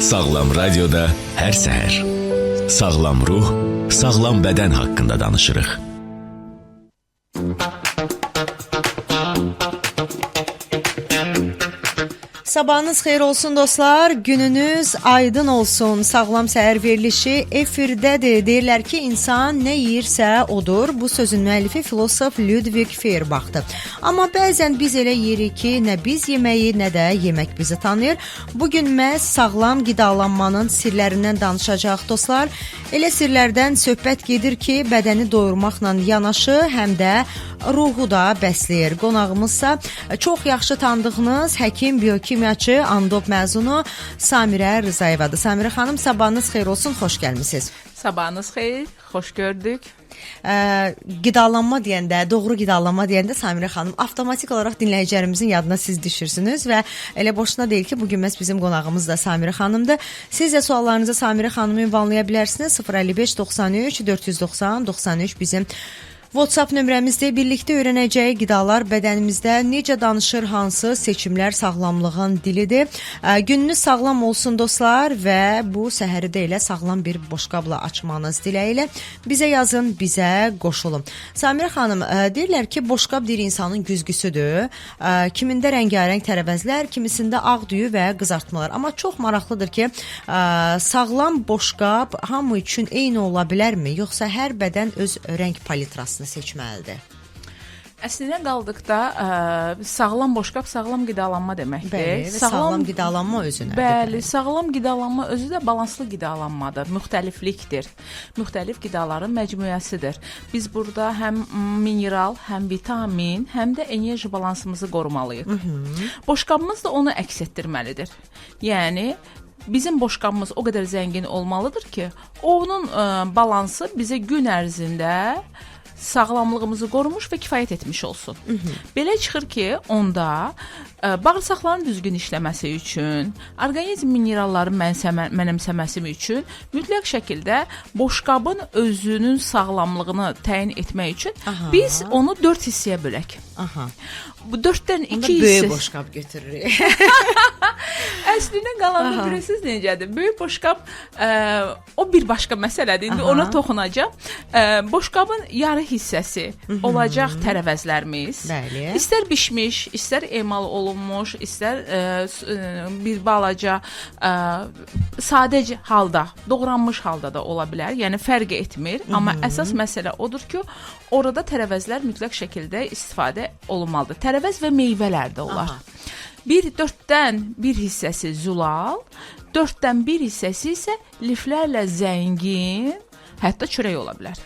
Sağlam Radioda hər səhər. Sağlam ruh, sağlam bədən haqqında danışırıq. Sabahınız xeyir olsun dostlar, gününüz aydın olsun. Sağlam səhər verilişi efirdədir. Deyirlər ki, insan nə yeyirsə odur. Bu sözün müəllifi filosof Ludwig Feuerbachdır. Amma bəzən biz elə yeyirik ki, nə biz yeməyi, nə də yemək bizi tanıyır. Bu gün məhz sağlam qidalanmanın sirlərindən danışacağıq dostlar. Elə sirlərdən söhbət gedir ki, bədəni doyurmaqla yanaşı həm də ruhu da bəsləyir. Qonağımızsa çox yaxşı tanıdığınız həkim, biokimyaçı, Andop məzunu Samirə Rzayevadır. Samirə xanım, sabahınız xeyir olsun, xoş gəlmisiniz. Sabahınız xeyir, xoş gördük. Qidalanma deyəndə, doğru qidalanma deyəndə Samirə xanım avtomatik olaraq dinləyicilərimizin yadına siz düşürsünüz və elə boşuna deyil ki, bu gün məhz bizim qonağımız da Samirə xanımdır. Siz də suallarınızı Samirə xanıma ünvanlaya bilərsiniz. 055 93 490 93 bizim WhatsApp nömrəmizdir. Birlikdə öyrənəcəyi qidalar bədənimizdə necə danışır, hansı seçimlər sağlamlığın dilidir. Gününüz sağlam olsun dostlar və bu səhəri də elə sağlam bir boşqabla açmanız diləyi ilə bizə yazın, bizə qoşulun. Samirə xanım, deyirlər ki, boşqab deyir insanın güzgüsüdür. Kimində rəngarəng tərəvəzlər, kimisində ağ düyü və qızartmalar. Amma çox maraqlıdır ki, sağlam boşqab hamı üçün eyni ola bilərmi, yoxsa hər bədən öz rəng palitrasını seçməlidir? Əslinə qaldıqda sağlam boşqab sağlam qidalanma deməkdir. Bəli, və sağlam qidalanma özü nədir? Bəli, sağlam qidalanma özü də balanslı qidalanmadır, müxtəliflikdir. Müxtəlif qidaların məcmuəsidir. Biz burada həm mineral, həm vitamin, həm də enerji balansımızı qorumalıyıq. Boşqabımız da onu əks etdirməlidir. Yəni bizim boşqabımız o qədər zəngin olmalıdır ki, onun balansı bizə gün ərzində sağlamlığımızı qorumuş və kifayət etmiş olsun. Belə çıxır ki, onda bağırsaqların düzgün işləməsi üçün, orqanizm mineralların mənimsəməsi üçün mütləq şəkildə boşqabın özünün sağlamlığını təyin etmək üçün Aha. biz onu 4 hissəyə bölək. Aha. Bu 4-dən Onda 2 böyük hissəsi boşqab götürürük. Əslində qalanda bilirsiniz necədir? Böyük boşqab o bir başqa məsələdir. İndi Aha. ona toxunacağam. Boşqabın yarı hissəsi olacaq tərəvəzlərimiz. Bəli. İstər bişmiş, istər emal olunmuş, istər bir balaca sadəcə halda, doğranmış halda da ola bilər. Yəni fərq etmir. Amma əsas məsələ odur ki, orada tərəvəzlər mütləq şəkildə istifadə olunmalıdır. Tərəvəz və meyvələr də olar. Aha. Bir 4-dən 1 hissəsi zulal, 4-dən 1 hissəsi isə liflərlə zəngin, hətta çörək ola bilər.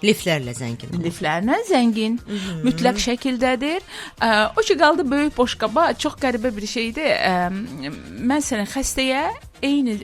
Liflərlə zəngin. Liflərlə zəngin, mütləq şəkildədir. O ki qaldı böyük boşqaba, çox qəribə bir şeydir. Məsələn, xəstəyə eyni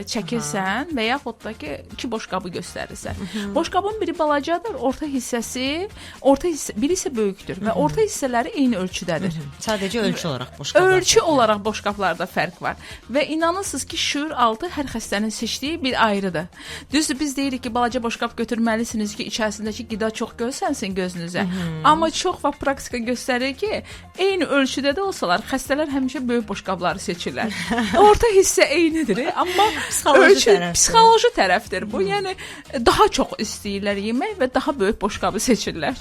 çəkirsən və yaxud da ki, iki boşqabı göstərirsən. Boşqabın biri balacadır, orta hissəsi, orta hissə, biri isə böyükdür və orta hissələri eyni ölçüdədir. Sadəcə ölçü olaraq boşqablar. Ölçü olaraq boşqablarda fərq var. Və inanırsınız ki, şüur altı hər xəstənin seçdiyi bir ayrıdır. Düzdür, biz deyirik ki, balaca boşqab götürməlisiniz ki, içərisindəki qida çox görsənsin gözünüzə. Amma çox vaxt praktika göstərir ki, eyni ölçüdə də olsalar, xəstələr həmişə böyük boşqabları seçirlər. Orta hissə eynidir, amma Psixoloji ölçü tərəfdir. psixoloji tərəfdir bu. Yəni daha çox istəyirlər yemək və daha böyük boşqabı seçirlər.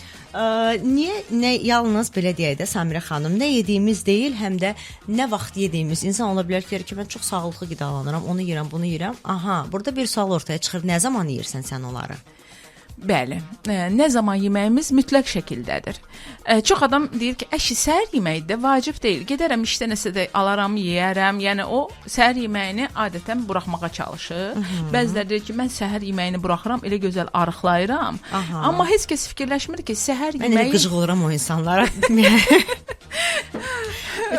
Niyə nə yalnız belə deyək də Samirə xanım, nə yediyimiz deyil, həm də nə vaxt yediyimiz. İnsan ola bilər ki, ki mən çox sağlıqlı qidalanıram, onu yeyirəm, bunu yeyirəm. Aha, burada bir sual ortaya çıxır. Nə zaman yeyirsən sən onları? Bəli, nə zaman yeməyimiz mütləq şəkildədir. Çox adam deyir ki, əşi səhər yeməyi də vacib deyil. Gedərəm işdə nəsə də alaram, yeyərəm. Yəni o səhər yeməyini adətən buraxmağa çalışır. Bəziləri deyir ki, mən səhər yeməyini buraxıram, elə gözəl arıqlayıram. Aha. Amma heç kəs fikirləşmir ki, səhər Mən elə yeməyi qıcıq oluram o insanlara.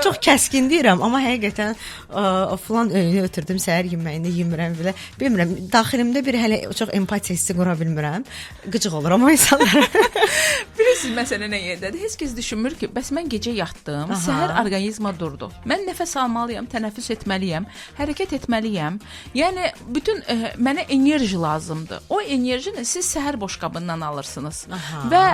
Çox kəskin deyirəm, amma həqiqətən o filan öynü ötürdüm, səhər yeməyini yemirəm belə. Bilmirəm, daxilimdə bir hələ çox empatiya hissi qura bilmirəm. Qıcıq oluram o insanlara. Bilirsiniz məsələ nə yerdədir? Heç kəs düşünmür ki, bəs mən gecə yatdım, Aha. səhər orqanizma durdu. Mən nəfəs almalıyam, tənəffüs etməliyəm, hərəkət etməliyəm. Yəni bütün mənə enerji lazımdır. O enerjini siz səhər boşqabından alırsınız. Aha. Və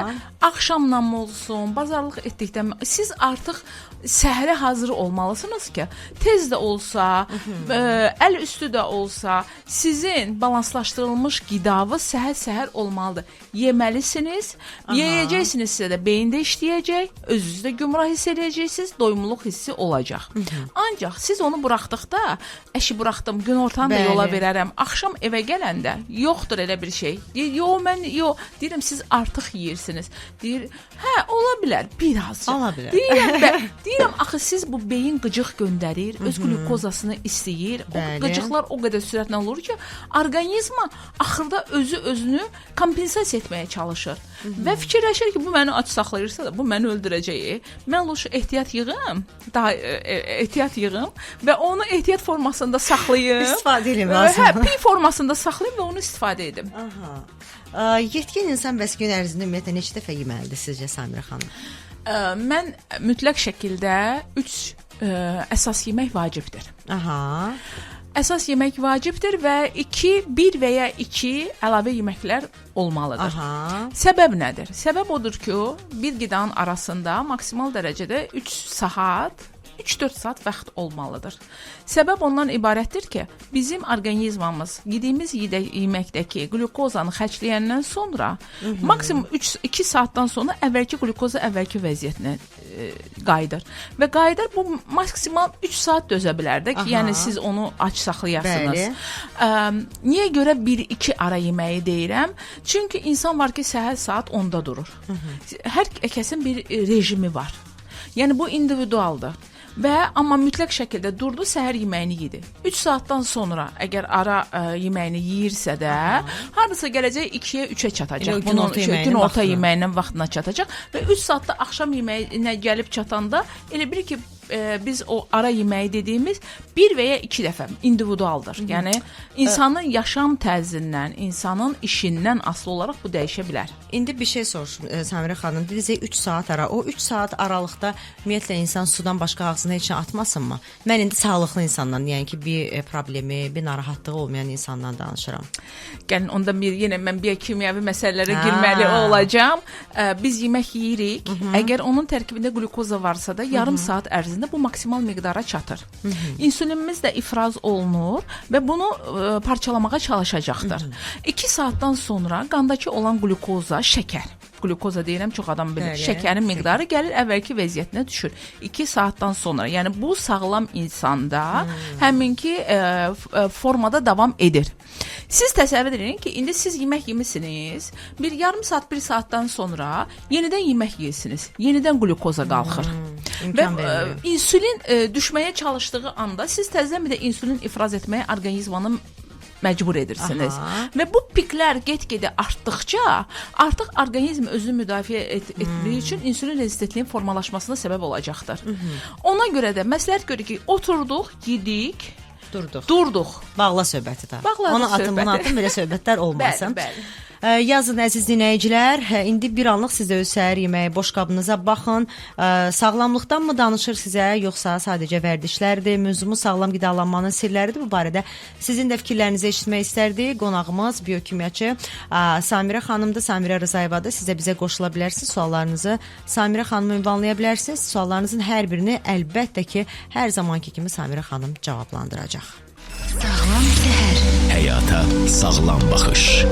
axşamdan mı olsun, bazarlıq etdikdən siz artıq səhərə Elə hazır olmalısınız ki, tez də olsa, əl üstü də olsa, sizin balanslaşdırılmış qidanız səhər-səhər olmalıdır. Yeməlisiniz, yeyəcəksiniz, sizə də beyində işləyəcək, özünüzü də gümrah hiss eləyəcəksiniz, doyumluluq hissi olacaq. Ancaq siz onu buraxdıqda, əşi buraxdım, günortanı da yola verərəm, axşam evə gələndə yoxdur elə bir şey. Deyir, yo mən yo, deyirəm siz artıq yeyirsiniz. Deyir, hə, ola bilər, birazca. Ola bilər. Deyirəm, deyirəm axı siz bu beyin qıcıq göndərir, öz qlükozasını istəyir. O qıcıqlar o qədər sürətlə olur ki, orqanizma axırda özü özünü kompensasiya etməyə çalışır. Və fikirləşir ki, bu məni aç saxlayırsa da, bu məni öldürəcək. Mən luşu ehtiyat yığım, daha ehtiyat yığım və onu ehtiyat formasında saxlayım. İstifadə edeyim lazım. Hə, pi formasında saxlayım və onu istifadə edim. Aha. Yetkin insan bəs gün ərzində ümumiyyətlə neçə dəfə yeməlidir sizcə Samirə xanım? Mən mütləq şəkildə 3 əsas yemək vacibdir. Aha. Əsas yemək vacibdir və 2, 1 və ya 2 əlavə yeməklər olmalıdır. Aha. Səbəb nədir? Səbəb odur ki, bir qidanın arasında maksimal dərəcədə 3 saat, 3-4 saat vaxt olmalıdır. Səbəb ondan ibarətdir ki, bizim orqanizmamız yediyimiz yeməkdəki qlükozanı xərcləyəndən sonra maksimum 3-2 saatdan sonra əvvəlki qlükoza əvvəlki vəziyyətinə qayıdır. Və qayıdır, bu maksimal 3 saat dözə bilər də ki, yəni siz onu aç saxlayasınız. Niyə görə 1-2 ara yeməyi deyirəm? Çünki insan var ki, səhər saat 10-da durur. Hər kəsin bir rejimi var. Yəni bu individualdır. Və amma mütləq şəkildə durdu, səhər yeməyini yedi. 3 saatdan sonra əgər ara yeməyini yeyirsə də, hardasa gələcək 2-yə, 3-ə çatacaq. Bunun günorta yeməyinin vaxtına çatacaq və 3 saatda axşam yeməyinə gəlib çatanda elə bil ki, biz o ara yeməyi dediyimiz 1 və ya 2 dəfə individualdır. Yəni insanın yaşam tərzindən, insanın işindən asılı olaraq bu dəyişə bilər. İndi bir şey soruşum Samirə xanım. Dediniz 3 saat ara. O 3 saat aralıqda ümumiyyətlə insan sudan başqa ağzına heç nə atmasınmı? Mən indi sağlıqlı insandan, yəni ki, bir problemi, bir narahatlığı olmayan insandan danışıram. Gəlin onda bir yenə mən biokimyəvi məsələlərə girməli olacağam. Biz yemək yeyirik. Əgər onun tərkibində qlükoza varsa da yarım saat ərzində bu maksimal miqdara çatır. İnsulinimiz də ifraz olunur və bunu parçalamağa çalışacaqdır. 2 saatdan sonra qandakı olan qlükoza, şəkər. Qlükoza deyirəm, çox adam bilir. Şəkərin miqdarı gəlir əvvəlki vəziyyətinə düşür. 2 saatdan sonra, yəni bu sağlam insanda həminki formada davam edir. Siz təsəvvür edin ki, indi siz yemək yemisiniz, bir yarım saat, bir saatdan sonra yenidən yemək yeyirsiniz. Yenidən qlükoza qalxır. Və insülin düşməyə çalışdığı anda siz təzədən bir də insülin ifraz etməyə orqanizmanı məcbur edirsiniz. Aha. Və bu piklər get-gedə artdıqca, artıq orqanizm özünü müdafiə etdiyi üçün insülin rezistentliyinin formalaşmasına səbəb olacaqdır. Ona görə də məsləhət görürük ki, oturduq, yedik, durduq. Bağla söhbəti də. Ona atın, buna atın, belə söhbətlər olmasın. Bəli, bəli. Yazın əziz dinləyicilər, indi bir anlıq siz də öz səhər yeməyi boşqabınıza baxın. Sağlamlıqdan mı danışır sizə, yoxsa sadəcə vərdişlərdir? Mövzumuz sağlam qidalanmanın sirləridir. Bu barədə sizin də fikirlərinizi eşitmək istərdik. Qonağımız biokimyaçı Samirə xanımdır, Samirə Rzayevadır. Siz də bizə qoşula bilərsiniz. Suallarınızı Samirə xanıma ünvanlaya bilərsiniz. Suallarınızın hər birini əlbəttə ki, hər zamanki kimi Samirə xanım cavablandıracaq. Sağlam səhər. Həyata sağlam baxış.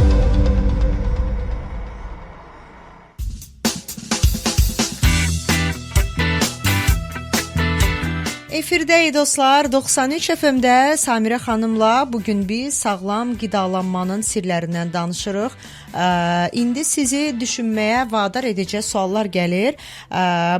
Efirdəyik dostlar, 93 FM-də Samirə xanımla bugün biz sağlam qidalanmanın sirlərindən danışırıq. İndi sizi düşünməyə vadar edəcək suallar gəlir.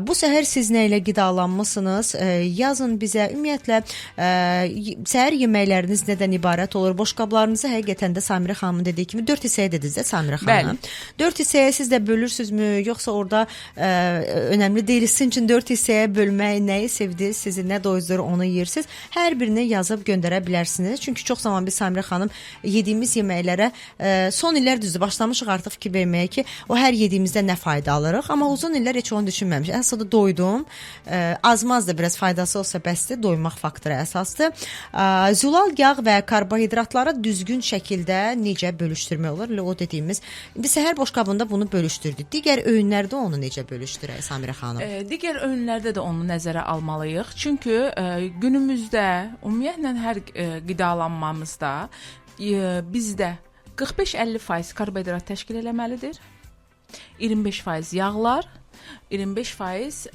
Bu səhər siz nə ilə qidalanmısınız? Yazın bizə. Ümumiyyətlə, səhər yeməkləriniz nədən ibarət olur? Boşqablarınızı həqiqətən də Samirə xanımın dediyi kimi 4 hissəyə dediniz də Samirə xanım. Bəli. 4 hissəyə siz də bölürsünüzmü? Yoxsa orada önəmli deyil. Sizin üçün 4 hissəyə bölmək nəyi sevdiniz, sizi nə doyuzdur, onu yeyirsiniz. Hər birini yazıb göndərə bilərsiniz. Çünki çox zaman biz Samirə xanım yediyimiz yeməklərə son illər düzdür, başdan başlamışıq artıq fikir verməyə ki, o hər yediyimizdə nə fayda alırıq, amma uzun illər heç onu düşünməmişik. Əsas da doydum. Azmaz da biraz faydası olsa bəsdir, doymaq faktoru əsasdır. Zülal yağ və karbohidratları düzgün şəkildə necə bölüşdürmək olar? Elə o dediyimiz. İndi səhər boşqabında bunu bölüşdürdük. Digər öyünlərdə onu necə bölüşdürək Samirə xanım? Digər öyünlərdə də onu nəzərə almalıyıq. Çünki günümüzdə ümumiyyətlə hər qidalanmamızda bizdə 45-50% karbohidrat təşkil eləməlidir. 25% yağlar, 25%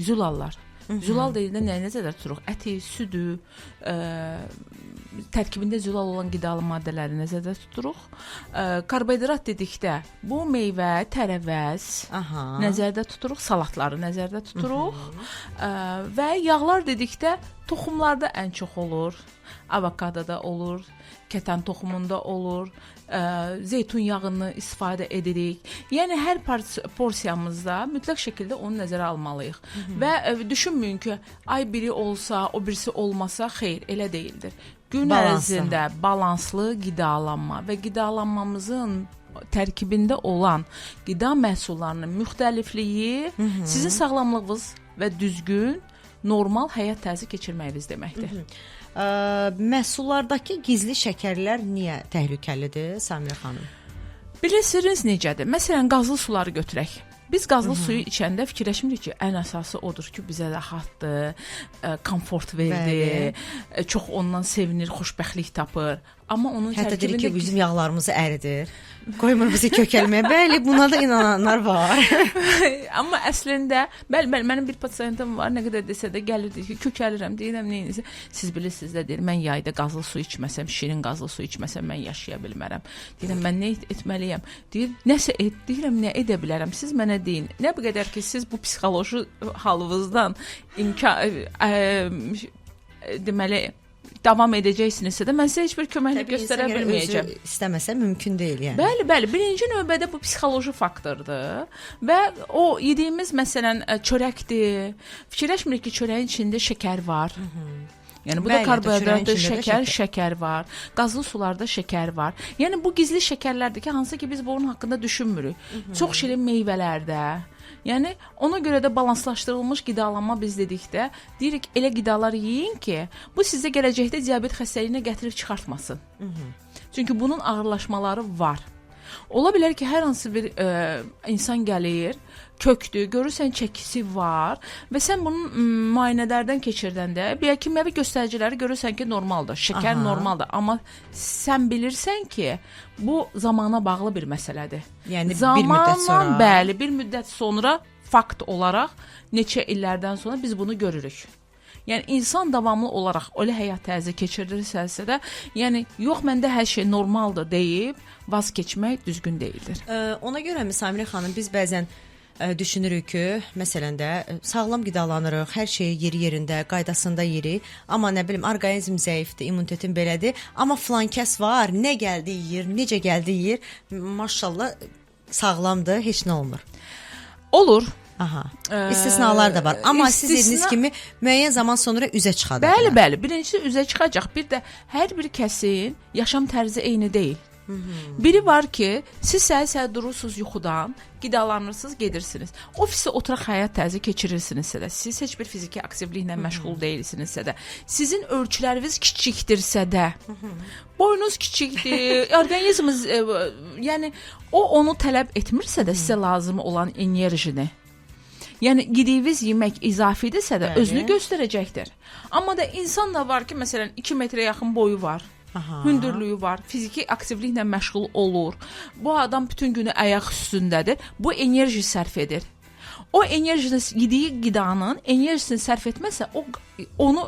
zülallar. Zülal deyəndə nəyi nəzərdə tuturuq? Əti, südü, tərkibində zülal olan qidalı maddələri nəzərdə tuturuq. Karbohidrat dedikdə bu meyvə, tərəvəz nəzərdə tuturuq, salatları nəzərdə tuturuq. Və yağlar dedikdə toxumlarda ən çox olur. Avokadoda olur, kətan toxumunda olur, zeytun yağını istifadə edirik. Yəni hər porsiyamızda mütləq şəkildə onu nəzərə almalıyıq. Və düşünməyin ki, ay biri olsa, o birisi olmasa, xeyr, elə deyildir. Gün ərzində balanslı qidalanma və qidalanmamızın tərkibində olan qida məhsullarının müxtəlifliyi sizin sağlamlığınız və düzgün, normal həyat tərzi keçirməyiniz deməkdir. Məhsullardakı gizli şəkərlər niyə təhlükəlidir, Samirə xanım? Bilirsiniz necədir? Məsələn, qazlı suları götürək. Biz qazlı suyu içəndə fikirləşmirik ki, ən əsası odur ki, bizə rahatdır, komfort verdi, çox ondan sevinir, xoşbəxtlik tapır. Amma onun Hətta tərkibində deyirik ki, bizim yağlarımızı əridir. Qoymur bizi kökəlməyə. Bəli, buna da inananlar var. Amma əslində, bəli, bəli, mənim bir pasiyentim var, nə qədər desə də gəlir deyir ki, kökəlirəm, deyirəm nə edirsən? Siz bilirsiniz də deyir, mən yayda qazlı su içməsəm, şirin qazlı su içməsəm mən yaşaya bilmərəm. Deyirəm mən nə etməliyəm? Deyir, nəsə et, deyirəm nə edə bilərəm? Siz mənə deyin. Nə qədər ki siz bu psixoloji halınızdan imkan deməli davam edəcəksinizsə də mən sizə heç bir köməklik göstərə bilməyəcəm. İstəməsə mümkün deyil yəni. Bəli, bəli. Birinci növbədə bu psixoloji faktordur və o yediyimiz məsələn çörəkdir. Fikirləşmirik ki, çörəyin içində şəkər var. Yəni bu da karbohidratdır, şəkər var. Qazlı sularda şəkər var. Yəni bu gizli şəkərlərdir ki, hansı ki biz bunun haqqında düşünmürük. Çox şirin meyvələrdə. Yəni ona görə də balanslaşdırılmış qidalanma biz dedikdə deyirik elə qidalar yeyin ki, bu sizə gələcəkdə diabet xəstəliyinə gətirib çıxartmasın. Çünki bunun ağırlaşmaları var. Ola bilər ki, hər hansı bir insan gəlir, kökdür, görürsən çəkisi var və sən bunun müayinələrdən keçirdəndə biokimyəvi göstəriciləri görürsən ki, normaldır, şəkər normaldır, amma sən bilirsən ki, bu zamana bağlı bir məsələdir. Yəni zamanla, bir müddət sonra. Bəli, bir müddət sonra fakt olaraq neçə illərdən sonra biz bunu görürük. Yəni insan davamlı olaraq elə həyat tərzi keçirirsə də, yəni yox məndə hər şey normaldır deyib vaz keçmək düzgün deyildir. Ona görəmi Samirə xanım, biz bəzən düşünürük ki, məsələn də sağlam qidalanırıq, hər şeyi yeri yerində, qaydasında yeyirik, amma nə bilim orqanizm zəifdir, immunitetin belədir, amma filan kəs var, nə gəldi yeyir, necə gəldi yeyir, maşallah sağlamdır, heç nə olmur. Olur. Aha. İstisnalar da var. Amma siz dediyiniz kimi müəyyən zaman sonra üzə çıxa da Bəli, bilər. bəli. Birincisi üzə çıxacaq. Bir də hər bir kəsin yaşam tərzi eyni deyil. Biri var ki, siz səhər-səhər durursunuz yuxudan, qidalanırsınız, gedirsiniz. Ofisə oturaq həyat tərzi keçirirsinizsə də, siz heç bir fiziki aktivliklə məşğul deyilsinizsə də, sizin ölçüləriniz kiçikdirsə də, boyunuz kiçikdir, orqanizminiz, yəni o onu tələb etmirsə də sizə lazım olan enerjini. Yəni yediyiniz yemək izafidirsə də özünü göstərəcəkdir. Amma da insan da var ki, məsələn 2 metrə yaxın boyu var. Hündürlüyü var, fiziki aktivliklə məşğul olur. Bu adam bütün günü ayaq üstündədir. Bu enerji sərf edir. O enerjini yediyi qidanın enerjisini sərf etməsə, o onu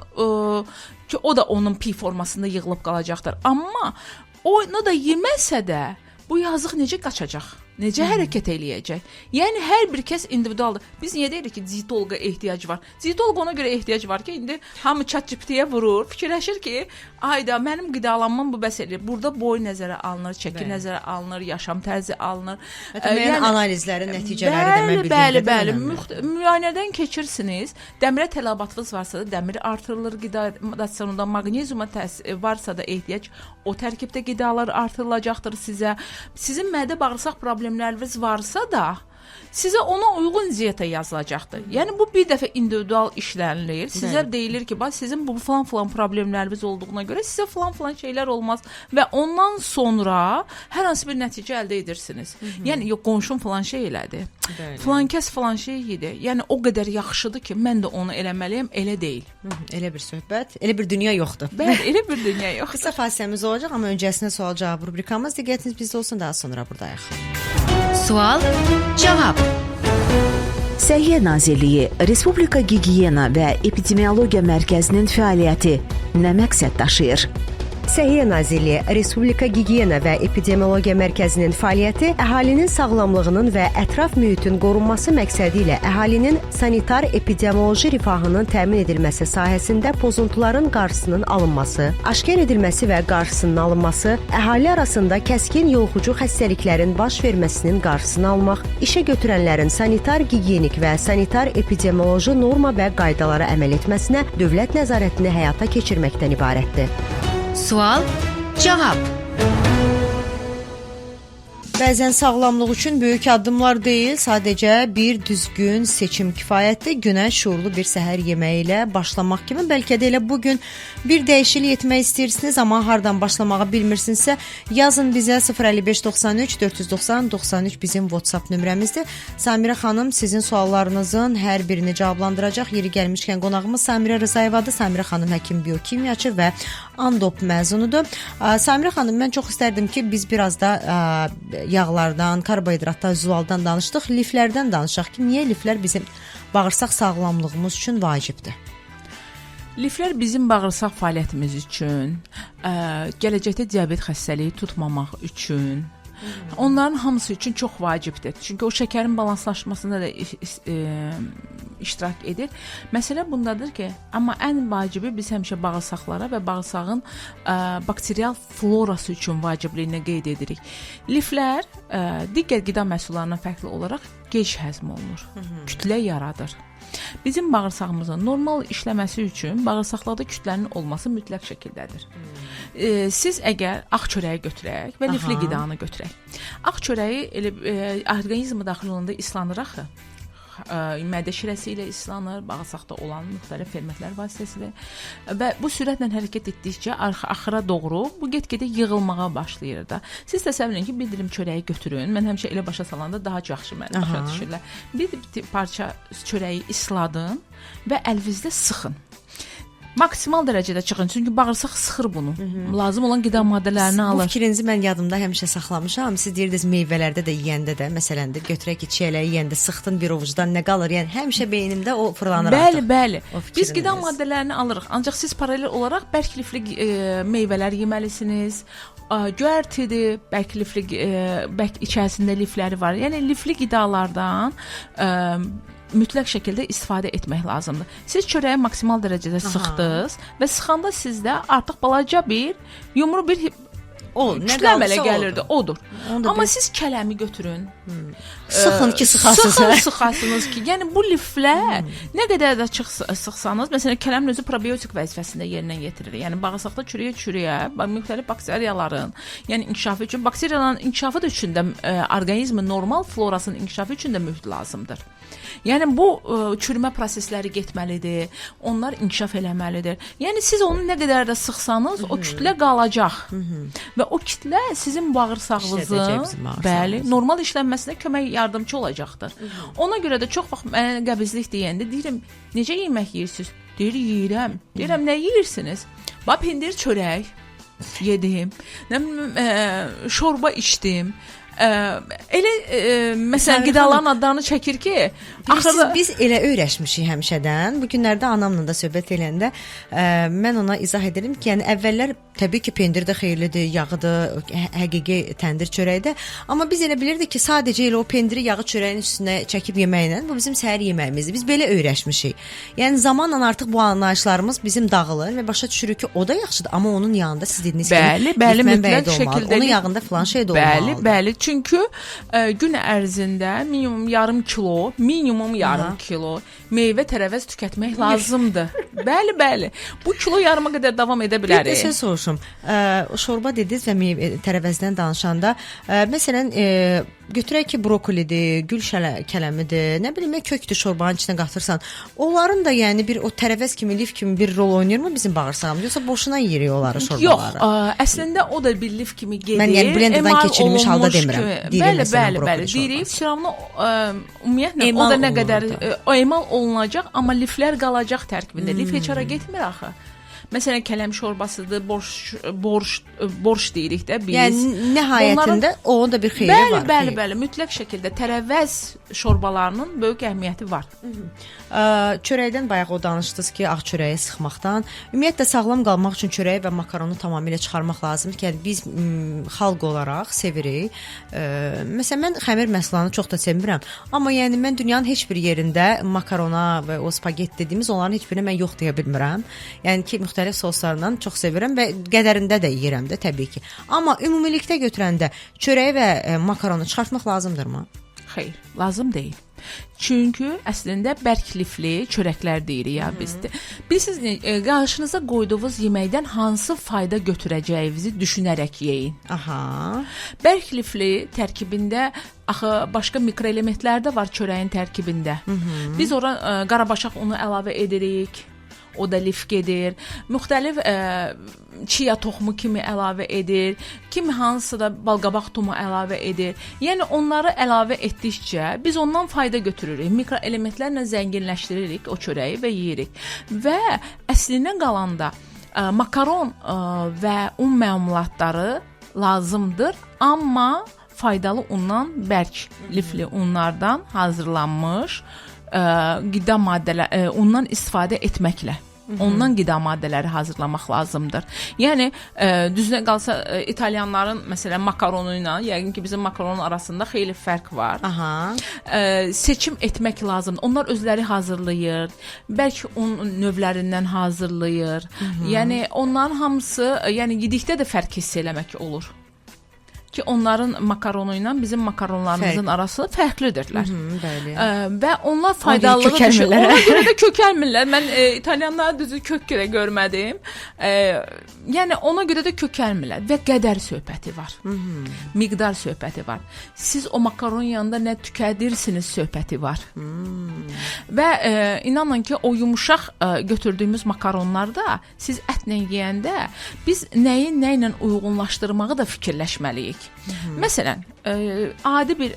ki o da onun pi formasında yığılıb qalacaqdır. Amma onu da yeməsə də bu yazıq necə qaçacaq? Necə hərəkət eləyəcək? Yəni hər bir kəs individualdır. Biz niyə deyirik ki, dietoloqa ehtiyac var? Dietoloqa ona görə ehtiyac var ki, indi hamı ChatGPT-yə vurur, fikirləşir ki, ayda mənim qidalanmam bu bəs eləyir. Burada boy nəzərə alınır, çəki nəzərə alınır, yaşam tərzi alınır. Hətta müəyyən analizlərin nəticələri də mən bildiyim Bəli, qədər bəli. önəmlidir. Müayinədən keçirsiniz. Dəmirə tələbatınız varsa da dəmir artırılır qida rasionunda, maqneziuma varsa da ehtiyac, o tərkibdə qidalar artırılacaqdır sizə. Sizin mədə bağırsaq problemləriniz varsa da sizə ona uyğun dieta yazılacaqdır. Yəni bu bir dəfə individual işlənilir. Sizə deyilir ki, bax sizin bu falan-falan problemləriniz olduğuna görə sizə falan-falan şeylər olmaz və ondan sonra hər hansı bir nəticə əldə edirsiniz. Yəni yox, qonşum falan şey elədi. Falan kəs falan şey yedi. Yəni o qədər yaxşıdır ki, mən də onu eləməliyəm, elə deyil. Elə bir söhbət, elə bir dünya yoxdur. Bəli, elə bir dünya yoxdur. Qısa fasiləmiz olacaq, amma öncəsində sual-cavab rubrikamız. Diqqətiniz bizdə olsun, daha sonra buradayıq. Sual, cavab. Səhiyyə Nazirliyi Respublika Gigiyena və Epidemiologiya Mərkəzinin fəaliyyəti nə məqsəd daşıyır? Səhiyyə Nazirliyi Respublika Gigiyena və Epidemiologiya Mərkəzinin fəaliyyəti əhalinin sağlamlığının və ətraf mühitin qorunması məqsədi ilə əhalinin sanitar epidemioloji rifahının təmin edilməsi sahəsində pozuntuların qarşısının alınması, aşkar edilməsi və qarşısının alınması, əhali arasında kəskin yoluxucu xəstəliklərin baş verməsinin qarşısını almaq, işə götürənlərin sanitar gigiyenik və sanitar epidemioloji norma və qaydalara əməl etməsinə dövlət nəzarətini həyata keçirməkdən ibarətdir. Sual, cavab. Bəzən sağlamlıq üçün böyük addımlar deyil, sadəcə bir düzgün seçim kifayətdir. Günə şuurlu bir səhər yeməyi ilə başlamaq kimi, bəlkə də elə bu gün bir dəyişiklik etmək istəyirsiniz, amma hardan başlamağı bilmirsinizsə, yazın bizə 055 93 490 93 bizim WhatsApp nömrəmizdir. Samirə xanım sizin suallarınızın hər birini cavablandıracaq. Yeri gəlmişkən qonağımız Samirə Rzayevadır. Samirə xanım həkim biokimyaçı və ANDOP məzunudur. Samirə xanım, mən çox istərdim ki, biz biraz da yağlardan, karbohidratdan, zülaldan danışdıq, liflərdən danışaq ki, niyə liflər bizim bağırsaq sağlamlığımız üçün vacibdir? Liflər bizim bağırsaq fəaliyyətimiz üçün, gələcəkdə diabet xəstəliyi tutmamaq üçün, onların hamısı üçün çox vacibdir. Çünki o şəkərin balanslaşmasında da iştirak edir. Məsələ bundadır ki, amma ən vacibi biz həmişə bağırsaqlara və bağırsağın bakterial florası üçün vacibliyini qeyd edirik. Liflər digər qida məhsullarından fərqli olaraq gec həzm olunur. Kütlə yaradır. Bizim bağırsağımızın normal işləməsi üçün bağırsaqlarda kütlənin olması mütləq şəkildədir. Siz əgər ağ çörəyi götürək və lifli qidanı götürək. Ağ çörəyi elə orqanizmə daxil olanda islanır axı. Mədə şirəsi ilə islanır, bağırsaqda olan müxtəlif fermentlər vasitəsilə və bu sürətlə hərəkət etdikcə axıra doğru bu get-gedə yığılmağa başlayır da. Siz təsəvvür edin ki, bir dilim çörəyi götürün. Mən həmişə elə başa salanda daha yaxşı məni başa düşürlər. Bir parça çörəyi isladın və əlinizdə sıxın. Maksimal dərəcədə çıxın, çünki bağırsaq sıxır bunu. Lazım olan qida maddələrini alır. Bu fikrinizi mən yadımda həmişə saxlamışam. Siz deyirdiniz meyvələrdə də yeyəndə də, məsələn də götürək ki, çiyələyi yeyəndə sıxdın bir ovucdan nə qalır? Yəni həmişə beynimdə o fırlanır bəli, artıq. Bəli, bəli. Biz qida maddələrini alırıq. Ancaq siz paralel olaraq bərk lifli meyvələr yeməlisiniz. Göyərtidir, bərk lifli, bərk içərisində lifləri var. Yəni lifli qidalardan mütləq şəkildə istifadə etmək lazımdır. Siz çörəyi maksimal dərəcədə sıxdınız və sıxanda sizdə artıq balaca bir yumru bir kütlə əmələ gəlirdi, odur. Amma siz kələmi götürün. Sıxın ki, sıxasınız. Sıxın, sıxasınız ki, yəni bu liflər nə qədər də sıxsanız, məsələn, kələmin özü probiotik vəzifəsini də yerinə yetirir. Yəni bağırsaqda çürüyə-çürüyə müxtəlif bakteriyaların, yəni inkişafı üçün, bakteriyaların inkişafı da üçün də orqanizmin normal florasının inkişafı üçün də mühit lazımdır. Yəni bu çürümə prosesləri getməlidir, onlar inkişaf eləməlidir. Yəni siz onu nə qədər də sıxsanız, o kütlə qalacaq. Və o kütlə sizin bağırsağınızın, bəli, normal işlənməsinə kömək yardımçı olacaqdır. Ona görə də çox vaxt mənə qəbizlik deyəndə deyirəm, necə yemək yeyirsiniz? Deyir, yeyirəm. Deyirəm, nə yeyirsiniz? Bax, pendir çörək yedim, nə bilim, şorba içdim. Elə məsələn Səmira qidaların adlarını çəkir ki, Axırda axırda biz elə öyrəşmişik həmişədən. Bu günlərdə anamla da söhbət eləyəndə mən ona izah edirəm ki, yəni əvvəllər təbii ki, pendir də xeyirlidir, yağıdır, həqiqi təndir çörəyi də. Amma biz elə bilirdik ki, sadəcə elə o pendiri yağı çörəyin üstünə çəkib yeməklə bu bizim səhər yeməyimizdir. Biz belə öyrəşmişik. Yəni zamanla artıq bu anlayışlarımız bizim dağılır və başa düşürük ki, o da yaxşıdır, amma onun yanında siz dediyiniz kimi Bəli, bəli, lif mənbəyi mütləq də olmalıdır. şəkildə Onun lif- yağında filan şey də Bəli, olmalıdır. bəli. Çünki gün ərzində minimum yarım kilo, minimum yarım kilo meyvə tərəvəz tükətmək lazımdır. Bəli, bəli. Bu kilo yarıma qədər davam edə Bir bilər. də söz soruşum. Şorba dediniz və meyvə tərəvəzdən danışanda, məsələn, götürək ki, brokolidir, gül kələmidir, nə bilim, kökdür şorbanın içinə qatırsan. Onların da yəni bir o tərəvəz kimi, lif kimi bir rol oynayırmı bizim bağırsağımız, yoxsa boşuna yeyirik onları Yox, şorbaları? Əslində o da bir lif kimi gedir. Mən yəni blenderdan Emal keçirilmiş halda olunmuş demirəm. kimi. Diri Bəli, məsələn, bəli, brokoli bəli. Diri, şorbası. firavunu ümumiyyətlə Emal o da nə qədər olunurdu. o emal olunacaq, amma liflər qalacaq tərkibində. Lif heç hara getmir axı. Məsələn, kələm şorbasıdır, borş deyirik də biz. Yəni nəhayətində onun da bir xeyri Bəli, var. bəli, xeyri. bəli, mütləq şəkildə tərəvəz şorbalarının böyük əhəmiyyəti var. Çörəkdən bayaq o danışdınız ki, ağ çörəyi sıxmaqdan. Ümumiyyətlə sağlam qalmaq üçün çörəyi və makaronu tamamilə çıxarmaq lazımdır ki, yəni biz xalq olaraq sevirik. Məsələn mən xəmir məhsullarını çox da sevmirəm, amma yəni mən dünyanın heç bir yerində makarona və o spaget dediyimiz onların heç birinə mən yox deyə bilmirəm. Yəni ki, müxtəlif soslarla çox sevirəm və qədərində də yeyirəm də təbii ki. Amma ümumilikdə götürəndə çörəyi və makaronu çıxartmaq lazımdırmı? Xeyr, lazım deyil. Çünki əslində bərk lifli çörəklər deyirik ya biz. Bilirsiniz, qarşınıza qoyduğunuz yeməkdən hansı fayda götürəcəyinizi düşünərək yeyin. Aha. Bərk lifli tərkibində axı başqa mikroelementlər də var çörəyin tərkibində. Biz ora qarabaşaq unu əlavə edirik. O da lif gedir. Müxtəlif chia toxumu kimi əlavə edir. Kimi hansısa da balqabaq tumu əlavə edir. Yəni onları əlavə etdikcə biz ondan fayda götürürük. Mikroelementlərlə zənginləşdiririk o çörəyi və yeyirik. Və əslinə qalanda makaron və un məmulatları lazımdır, amma faydalı undan, bərk lifli unlardan hazırlanmış qida maddələr, undan istifadə etməklə ondan qida maddələri hazırlamaq lazımdır. Yəni düzünə qalsa italyanların məsələn makaronu ilə yəqin ki bizim makaronun arasında xeyli fərq var. Aha. Seçim etmək lazımdır. Onlar özləri hazırlayır. Bərk un növlərindən hazırlayır. Yəni onların hamısı, yəni yedikdə də fərq hiss eləmək olur. Ki onların makaronu ilə bizim makaronlarımızın arası fərqlidirlər. Bəli. Və onlar faydalığı kökəlmirlər. Ona görə də kökəlmirlər. Mən italyanlara düzü kök görə görmədim. Yəni ona görə də kökəlmirlər və qədər söhbəti var. Miqdar söhbəti var. Siz o makaron yanında nə tükədirsiniz söhbəti var. Və inanın ki, o yumşaq götürdüyümüz makaronlarda siz ətlə yeyəndə biz nəyi nə ilə uyğunlaşdırmağı da fikirləşməliyik. Məsələn, adi bir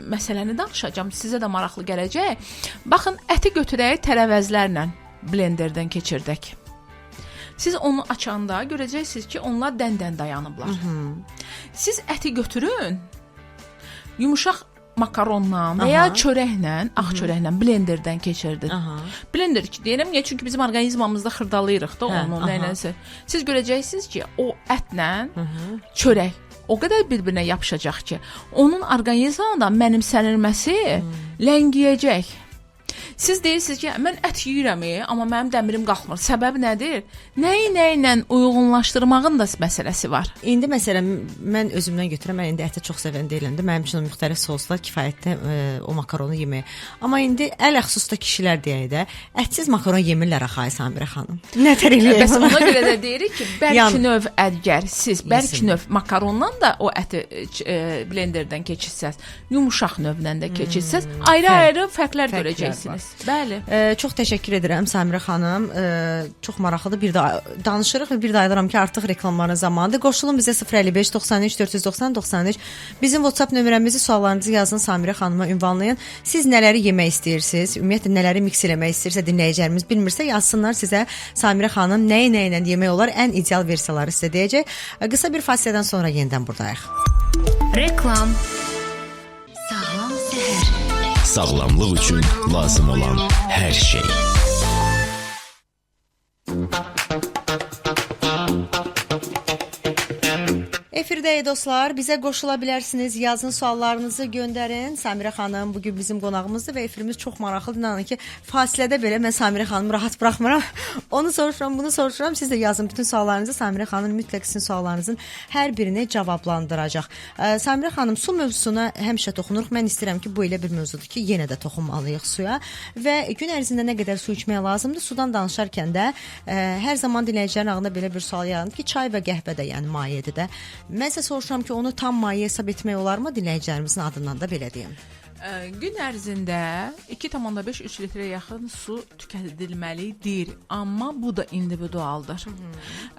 məsələni danışacağam, sizə də maraqlı gələcək. Baxın, əti götürək tərəvəzlərlə blenderdən keçirdək. Siz onu açanda görəcəksiniz ki, onlar dən-dən dayanıblar. Siz əti götürün, yumşaq makaronla və ya çörəklə, ağ çörəklə blenderdən keçirdin. Aha. Blender ki, deyirəm, niyə? Çünki bizim orqanizmamızda xırdalayırıq da onu, nəyləsə. Siz görəcəksiniz ki, o ətlə çörək o qədər bir-birinə yapışacaq ki, onun orqanizmada mənimsənilməsi ləngiyəcək. Siz deyirsiniz ki, mən ət yeyirəm, amma mənim dəmirim qalxmır. Səbəb nədir? Nəyi nə ilə uyğunlaşdırmağın da məsələsi var. İndi məsələn mən özümdən götürəm, mən indi əti çox sevən deyiləm də. Mənim üçün o müxtəlif soslar kifayətdir o makaronu yeməyə. Amma indi ələxüsus da kişilər deyək də, ətsiz makaron yemirlər axı ay Samirə xanım. Nə tər eləyək Bəs buna? ona görə də deyirik ki, bərk növ əgər siz bərk Yesin. növ makarondan da o əti blenderdən keçirsəz, yumşaq növdən də keçirsəz, ayrı-ayrı fərqlər fərqlər görəcəksiniz. Bəli. Çox təşəkkür edirəm Samirə xanım. Çox maraqlıdır. Bir də danışırıq və bir də ayıram ki, artıq reklamların zamanıdır. Qoşulun bizə 055 93 490 93. Bizim WhatsApp nömrəmizi suallarınızı yazın Samirə xanıma ünvanlayın. Siz nələri yemək istəyirsiniz? Ümumiyyətlə nələri miks eləmək istəyirsə dinləyicilərimiz bilmirsə yazsınlar sizə Samirə xanım nəyi nə ilə yemək olar? Ən ideal versiyaları sizə deyəcək. Qısa bir fasilədən sonra yenidən buradayıq. Reklam. Sağlam səhər. Sağlamlıq üçün lazım olan hər şey. Efirdəyik dostlar. Bizə qoşula bilərsiniz. Yazın, suallarınızı göndərin. Samirə xanım bu gün bizim qonağımızdır və efirimiz çox maraqlıdır. İnanın ki, fasilədə belə mən Samirə xanımı rahat buraxmıram. Onu soruşuram, bunu soruşuram. Siz də yazın bütün suallarınızı. Samirə xanım mütləq sizin suallarınızın hər birini cavablandıracaq. Samirə xanım, su mövzusuna həmişə toxunuruq. Mən istəyirəm ki, bu elə bir mövzudur ki, yenə də toxunmalıyıq suya və gün ərzində nə qədər su içmək lazımdır? Sudan danışarkən də hər zaman dinləyicilərin ağlına belə bir sual yaranır ki, çay və qəhvə də yəni mayedir də. Mən isə soruşuram ki, onu tam maye hesab etmək olarmı? Dinləyicilərimizin adından da belə deyim. Gün ərzində 2,5-3 litrə yaxın su tükədilməlidir, amma bu da individualdır.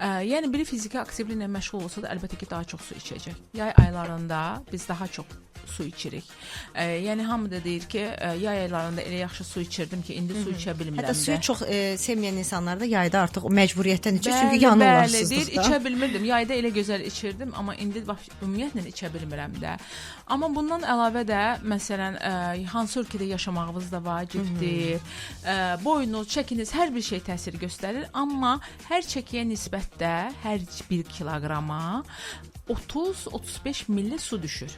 Yəni biri fiziki aktivliklə məşğul olsa da əlbəttə ki, daha çox su içəcək. Yay aylarında biz daha çox su içirik. Yəni hamı da deyir ki, yay aylarında elə yaxşı su içirdim ki, indi su içə bilmirəm. Hətta də. suyu çox sevməyən insanlar da yayda artıq o məcburiyyətdən içir, çünki Bəli, yanırlar bəli, deyir, susuzluqdan. içə bilmirdim. Yayda elə gözəl içirdim, amma indi bax ümumiyyətlə içə bilmirəm də. Amma bundan əlavə də məsələn, hansı ölkədə yaşamağınız da vacibdir. Boyunuz, çəkiniz, hər bir şey təsir göstərir, amma hər çəkiyə nisbətdə hər 1 kiloqrama 30-35 milli su düşür.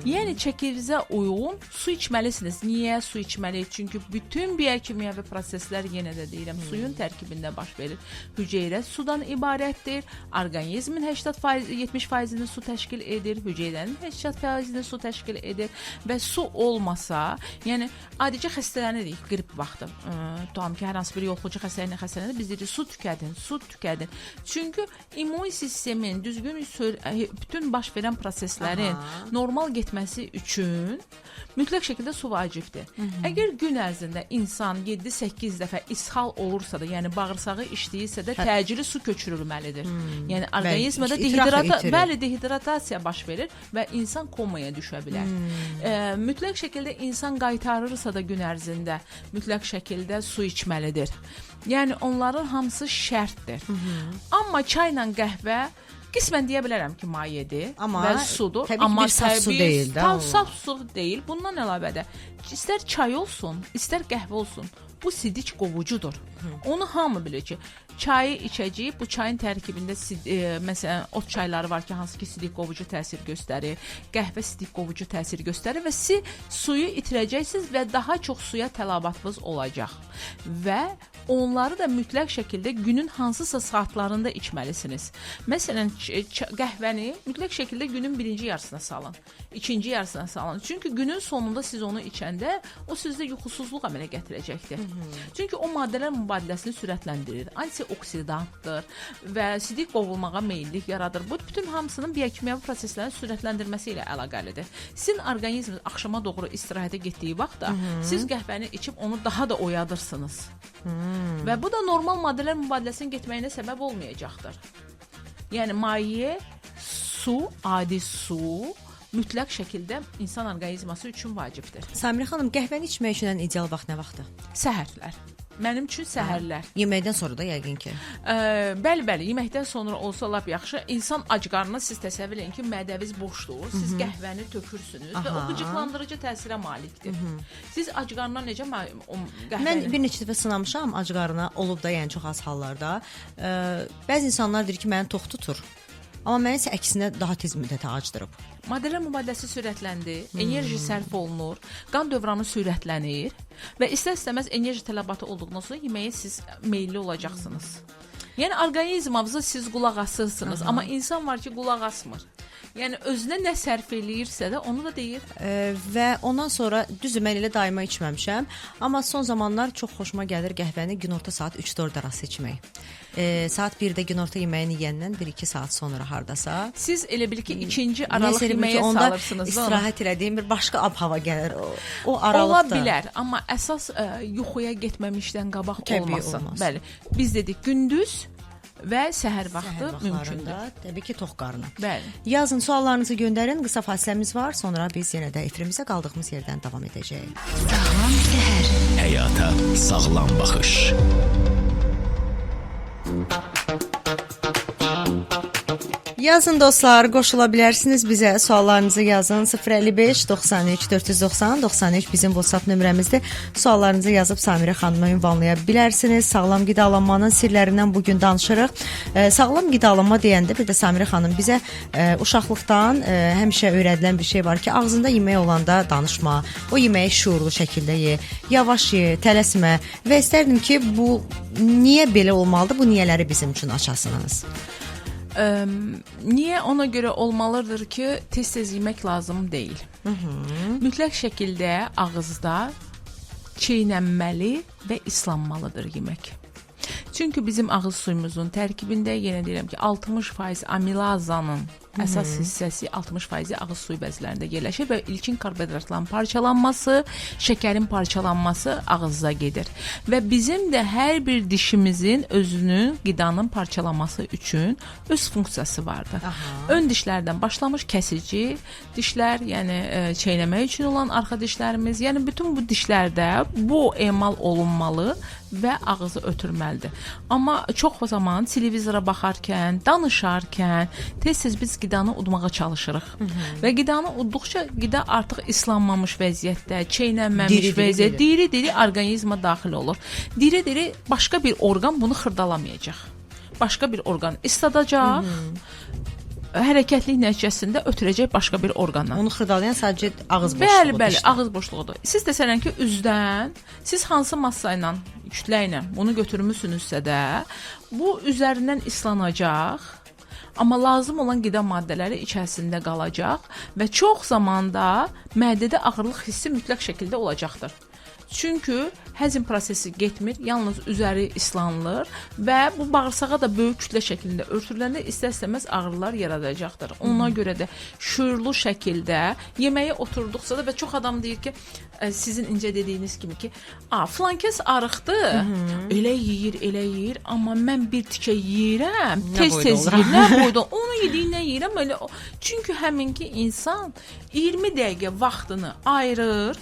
Yəni çəkinizə uyğun su içməlisiniz. Niyə su içməliyik? Çünki bütün biokimyəvi proseslər, yenə də deyirəm, suyun tərkibində baş verir. Hüceyrə sudan ibarətdir. Orqanizmin 80%, 70%-ni su təşkil edir, hüceyrənin 80%-ni su təşkil edir və su olmasa, yəni adicə xəstələnirik qrip vaxtı. Tutalım ki, hər hansı bir yoluxucu xəstəliklə xəstələnir, biz deyirik su tükədin, su tükədin. Çünki immun sistemin düzgün bütün baş verən proseslərin normal getməsi üçün mütləq şəkildə su vacibdir. Əgər gün ərzində insan 7-8 dəfə ishal olursa da, yəni bağırsağı işləyirsə də, təcili su köçürülməlidir. Yəni orqanizmada itiraf itirir. Bəli, dehidratasiya baş verir və insan komaya düşə bilər. Mütləq şəkildə insan qaytarırsa da gün ərzində mütləq şəkildə su içməlidir. Yəni onların hamısı şərtdir. Amma çayla qəhvə qismən deyə bilərəm ki, mayedir Amma və sudur. təbii ki, Amma bir saf su təbii deyil də tam o. saf su deyil. Bundan əlavə də istər çay olsun, istər qəhvə olsun, bu sidik qovucudur. Onu hamı bilir ki, çayı içəcəyik, bu çayın tərkibində məsələn ot çayları var ki, hansı ki sidik qovucu təsir göstərir, qəhvə sidik qovucu təsir göstərir və siz suyu itirəcəksiniz və daha çox suya tələbatınız olacaq. Və onları da mütləq şəkildə günün hansısa saatlarında içməlisiniz. Məsələn, qəhvəni mütləq şəkildə günün birinci yarısına salın, ikinci yarısına salın. Çünki günün sonunda siz onu içəndə o sizdə yuxusuzluq əmələ gətirəcəkdir. Çünki o maddələr mübadiləsini sürətləndirir, antioksidantdır və sidik qovulmağa meyillik yaradır. Bu bütün hamısının biokimyəvi proseslərin sürətləndirməsi ilə əlaqəlidir. Sizin orqanizminiz axşama doğru istirahətə getdiyi vaxtda siz qəhvəni içib onu daha da oyadırsınız. Və bu da normal maddələr mübadiləsinin getməyinə səbəb olmayacaqdır. Yəni maye, su, adi su mütləq şəkildə insan orqanizması üçün vacibdir. Samirə xanım, qəhvəni içmək üçün ən ideal vaxt nə vaxtdır? Səhərlər. Mənim üçün səhərlər. Yeməkdən sonra da yəqin ki. Bəli, bəli, yeməkdən sonra olsa lap yaxşı. İnsan ac qarnına, siz təsəvvür edin ki, mədəviz boşdur. Siz qəhvəni tökürsünüz və o qıcıqlandırıcı təsirə malikdir. Siz ac qarnına necə o qəhvəni Mən bir neçə dəfə sınamışam ac qarına, olub da, yəni çox az hallarda. Bəzi insanlar deyir ki, məni tox tutur. Amma məni isə əksinə daha tez müddətə acdırıb. Maddələr mübadiləsi sürətləndi, enerji sərf olunur, qan dövranı sürətlənir və istər-istəməz enerji tələbatı olduqdan sonra yeməyə siz meyilli olacaqsınız. Yəni orqanizmanıza siz qulaq asırsınız, amma insan var ki, qulaq asmır. Yəni özünə nə sərf eləyirsə də onu da deyir. Və ondan sonra düzdür, mən elə daima içməmişəm, amma son zamanlar çox xoşuma gəlir qəhvəni günorta saat 3-4 arası içmək. Saat 1-də günorta yeməyini yeyəndən 1-2 saat sonra hardasa. Siz elə bil ki, ikinci aralıq Nəysə elə bil ki, yeməyə onda salırsınız da onu. istirahət elədiyim bir başqa ab-hava gəlir o Ola aralıqda. bilər, amma əsas yuxuya getməmişdən qabaq Təbii olmasın. olmasın. Bəli. Biz dedik gündüz və səhər vaxtı Səhər mümkündür. vaxtlarında, təbii ki, tox qarına. Bəli. Yazın, suallarınızı göndərin. Qısa fasiləmiz var. Sonra biz yenə də efirimizə qaldığımız yerdən davam edəcəyik. Sağlam səhər. Həyata sağlam baxış. Yazın dostlar, qoşula bilərsiniz bizə. Suallarınızı yazın. 055 93 490 93 bizim WhatsApp nömrəmizdir. Suallarınızı yazıb Samirə xanıma ünvanlaya bilərsiniz. Sağlam qidalanmanın sirlərindən bu gün danışırıq. Sağlam qidalanma deyəndə bir də Samirə xanım bizə uşaqlıqdan həmişə öyrədilən bir şey var ki, ağzında yemək olanda danışma, o yeməyi şüurlu şəkildə ye, yavaş ye, tələsmə və istərdim ki, bu niyə belə olmalıdır? Bu niyələri bizim üçün açasınız. Niyə ona görə olmalıdır ki, tez-tez yemək lazım deyil. Mütləq şəkildə ağızda çeynənməli və islanmalıdır yemək. Çünki bizim ağız suyumuzun tərkibində yenə deyirəm ki, 60% amilazanın əsas hissəsi 60% ağız suyu bəzlərində yerləşir və ilkin karbohidratların parçalanması, şəkərin parçalanması ağızda gedir. Və bizim də hər bir dişimizin özünün qidanın parçalanması üçün öz funksiyası vardır. Aha. Ön dişlərdən başlamış kəsici dişlər, yəni çeynəmək üçün olan arxa dişlərimiz, yəni bütün bu dişlərdə bu emal olunmalı və ağızı ötürməlidir. Amma çox zaman televizora baxarkən, danışarkən tez-tez biz qidanı udmağa çalışırıq. Və qidanı udduqca qida artıq islanmamış vəziyyətdə, çeynənməmiş Diri-diri vəziyyətdə, gedir. diri-diri orqanizma daxil olur. Diri-diri başqa bir orqan bunu xırdalamayacaq. Başqa bir orqan isladacaq. Hərəkətlik nəticəsində ötürəcək başqa bir orqana. Onu xırdalayan sadəcə ağız boşluğudur. Bəli, bəli, işte. ağız boşluğudur. Siz desənən ki, üzdən siz hansı massa ilə, kütlə ilə bunu götürmüsünüzsə də, bu üzərindən islanacaq. Amma lazım olan qida maddələri içərisində qalacaq və çox zamanda mədədə ağırlıq hissi mütləq şəkildə olacaqdır. Çünki həzm prosesi getmir, yalnız üzəri islanılır və bu bağırsağa da böyük kütlə şəklində örtüləndə istər-istəməz ağrılar yaradacaqdır. Ona görə də şüurlu şəkildə yeməyə oturduqca da və çox adam deyir ki, sizin incə dediyiniz kimi ki, "A, filan kəs arıqdı, elə yeyir, elə yeyir, amma mən bir tikə yeyirəm, tez-tez yeyirəm, nə boyda onu yediyindən yeyirəm elə." Çünki həminki insan 20 dəqiqə vaxtını ayırır,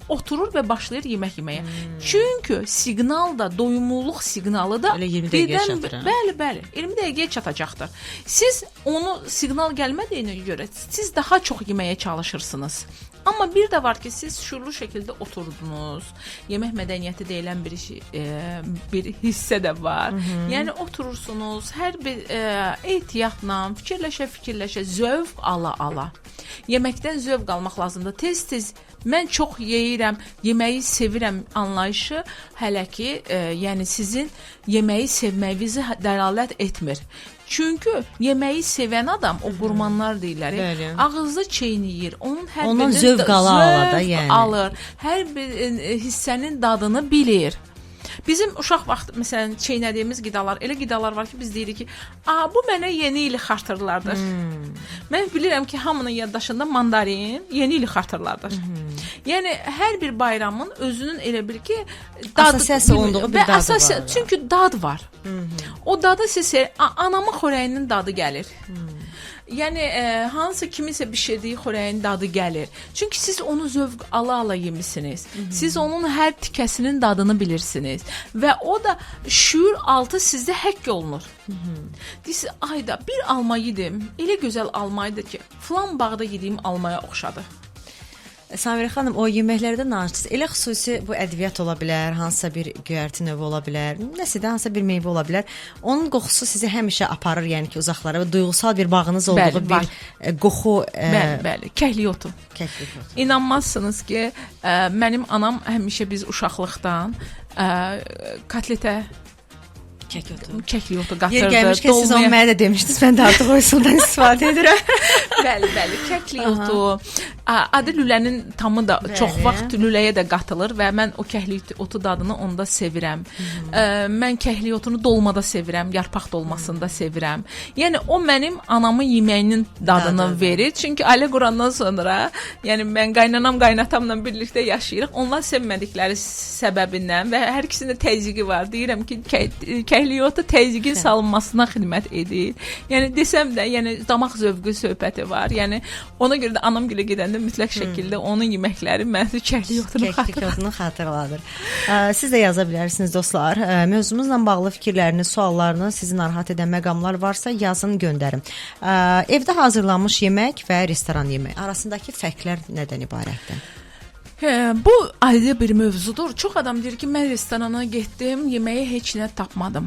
oturur və başlayır yemək yeməyə. Çünki siqnal da, doyumluluq siqnalı da Elə 20 dəqiqəyə birdən- çatır, hə? Bəli, bəli, 20 dəqiqəyə çatacaqdır. Siz onu siqnal gəlmədiyinə görə siz daha çox yeməyə çalışırsınız. Amma bir də var ki, siz şüurlu şəkildə oturdunuz. Yemək mədəniyyəti deyilən bir şey, bir hissə də var. Yəni oturursunuz, hər bir ehtiyatla, fikirləşə-fikirləşə, zövq ala-ala. Yeməkdən zövq almaq lazımdır. Tez-tez mən çox yeyirəm, yeməyi sevirəm anlayışı hələ ki, yəni sizin yeməyi sevməyinizi dəlalət etmir. Çünki yeməyi sevən adam, o qurmanlar deyirlər, Bəli. ağızda çeynəyir, onun hər Ondan birinin zövq ala-ala da, zövq yəni. alır, hər bir hissənin dadını bilir. Bizim uşaq vaxtı məsələn çeynədiyimiz qidalar, elə qidalar var ki, biz deyirik ki, "A, bu mənə yeni ili xatırladır." Mən bilirəm ki, hamının yaddaşında mandarin yeni ili xatırladır. Yəni hər bir bayramın özünün elə bil ki, Assosiasiya olunduğu bir və dadı var. Çünki dad var. O dadı siz anamın xörəyinin dadı gəlir. Yəni hansı kiminsə bişirdiyi xörəyin dadı gəlir. Çünki siz onu zövq ala-ala yemisiniz. Siz onun hər tikəsinin dadını bilirsiniz və o da şüur altı sizdə həkk olunur. Deyirsiniz, ayda bir alma yedim, elə gözəl alma idi ki, filan bağda yediyim almaya oxşadı. Samirə xanım, o yeməklərdə danışdınız. Elə xüsusi bu ədviyyat ola bilər, hansısa bir göyərti növü ola bilər, nəsə də hansısa bir meyvə ola bilər. Onun qoxusu sizi həmişə aparır, yəni ki, uzaqlara və duyğusal bir bağınız olduğu Bəli, var. bir qoxu. Bəli, bəli, kəklik otu. Kəklik otu. İnanmazsınız ki, mənim anam həmişə biz uşaqlıqdan kotletə Kək otu. kəklik otu qatırdı. Yer gəlmişkən siz onu dolmaya- mənə də demişdiniz. Mən də artıq o üsuldan istifadə edirəm. Bəli, bəli, kəklik otu. Adı lülənin tamı da Bəli. çox vaxt lüləyə də qatılır və mən o kəklik otu dadını onda sevirəm. Mən kəklik otunu dolmada sevirəm, yarpaq dolmasında sevirəm. Yəni o mənim anamın yeməyinin dadını Dadı. verir. Çünki ailə qurandan sonra, yəni mən qaynanam, qaynatamla birlikdə yaşayırıq. Onlar sevmədikləri səbəbindən və hər ikisinin də təzyiqi var. Deyirəm ki, Kəklik otu təzyiqin salınmasına xidmət edir. Yəni desəm də, yəni damaq zövqü söhbəti var. Yəni ona görə də anam gilə gedəndə mütləq şəkildə onun yeməkləri mənə kəklik otunu Kəklik xatırladır. otunu xatırladır. Siz də yaza bilərsiniz dostlar. Mövzumuzla bağlı fikirləriniz, suallarınız, sizi narahat edən məqamlar varsa yazın, göndərin. Evdə hazırlanmış yemək və restoran yeməyi arasındakı fərqlər nədən ibarətdir? Hə, bu ayrı bir mövzudur. Çox adam deyir ki, mən restorana getdim, yeməyə heç nə tapmadım.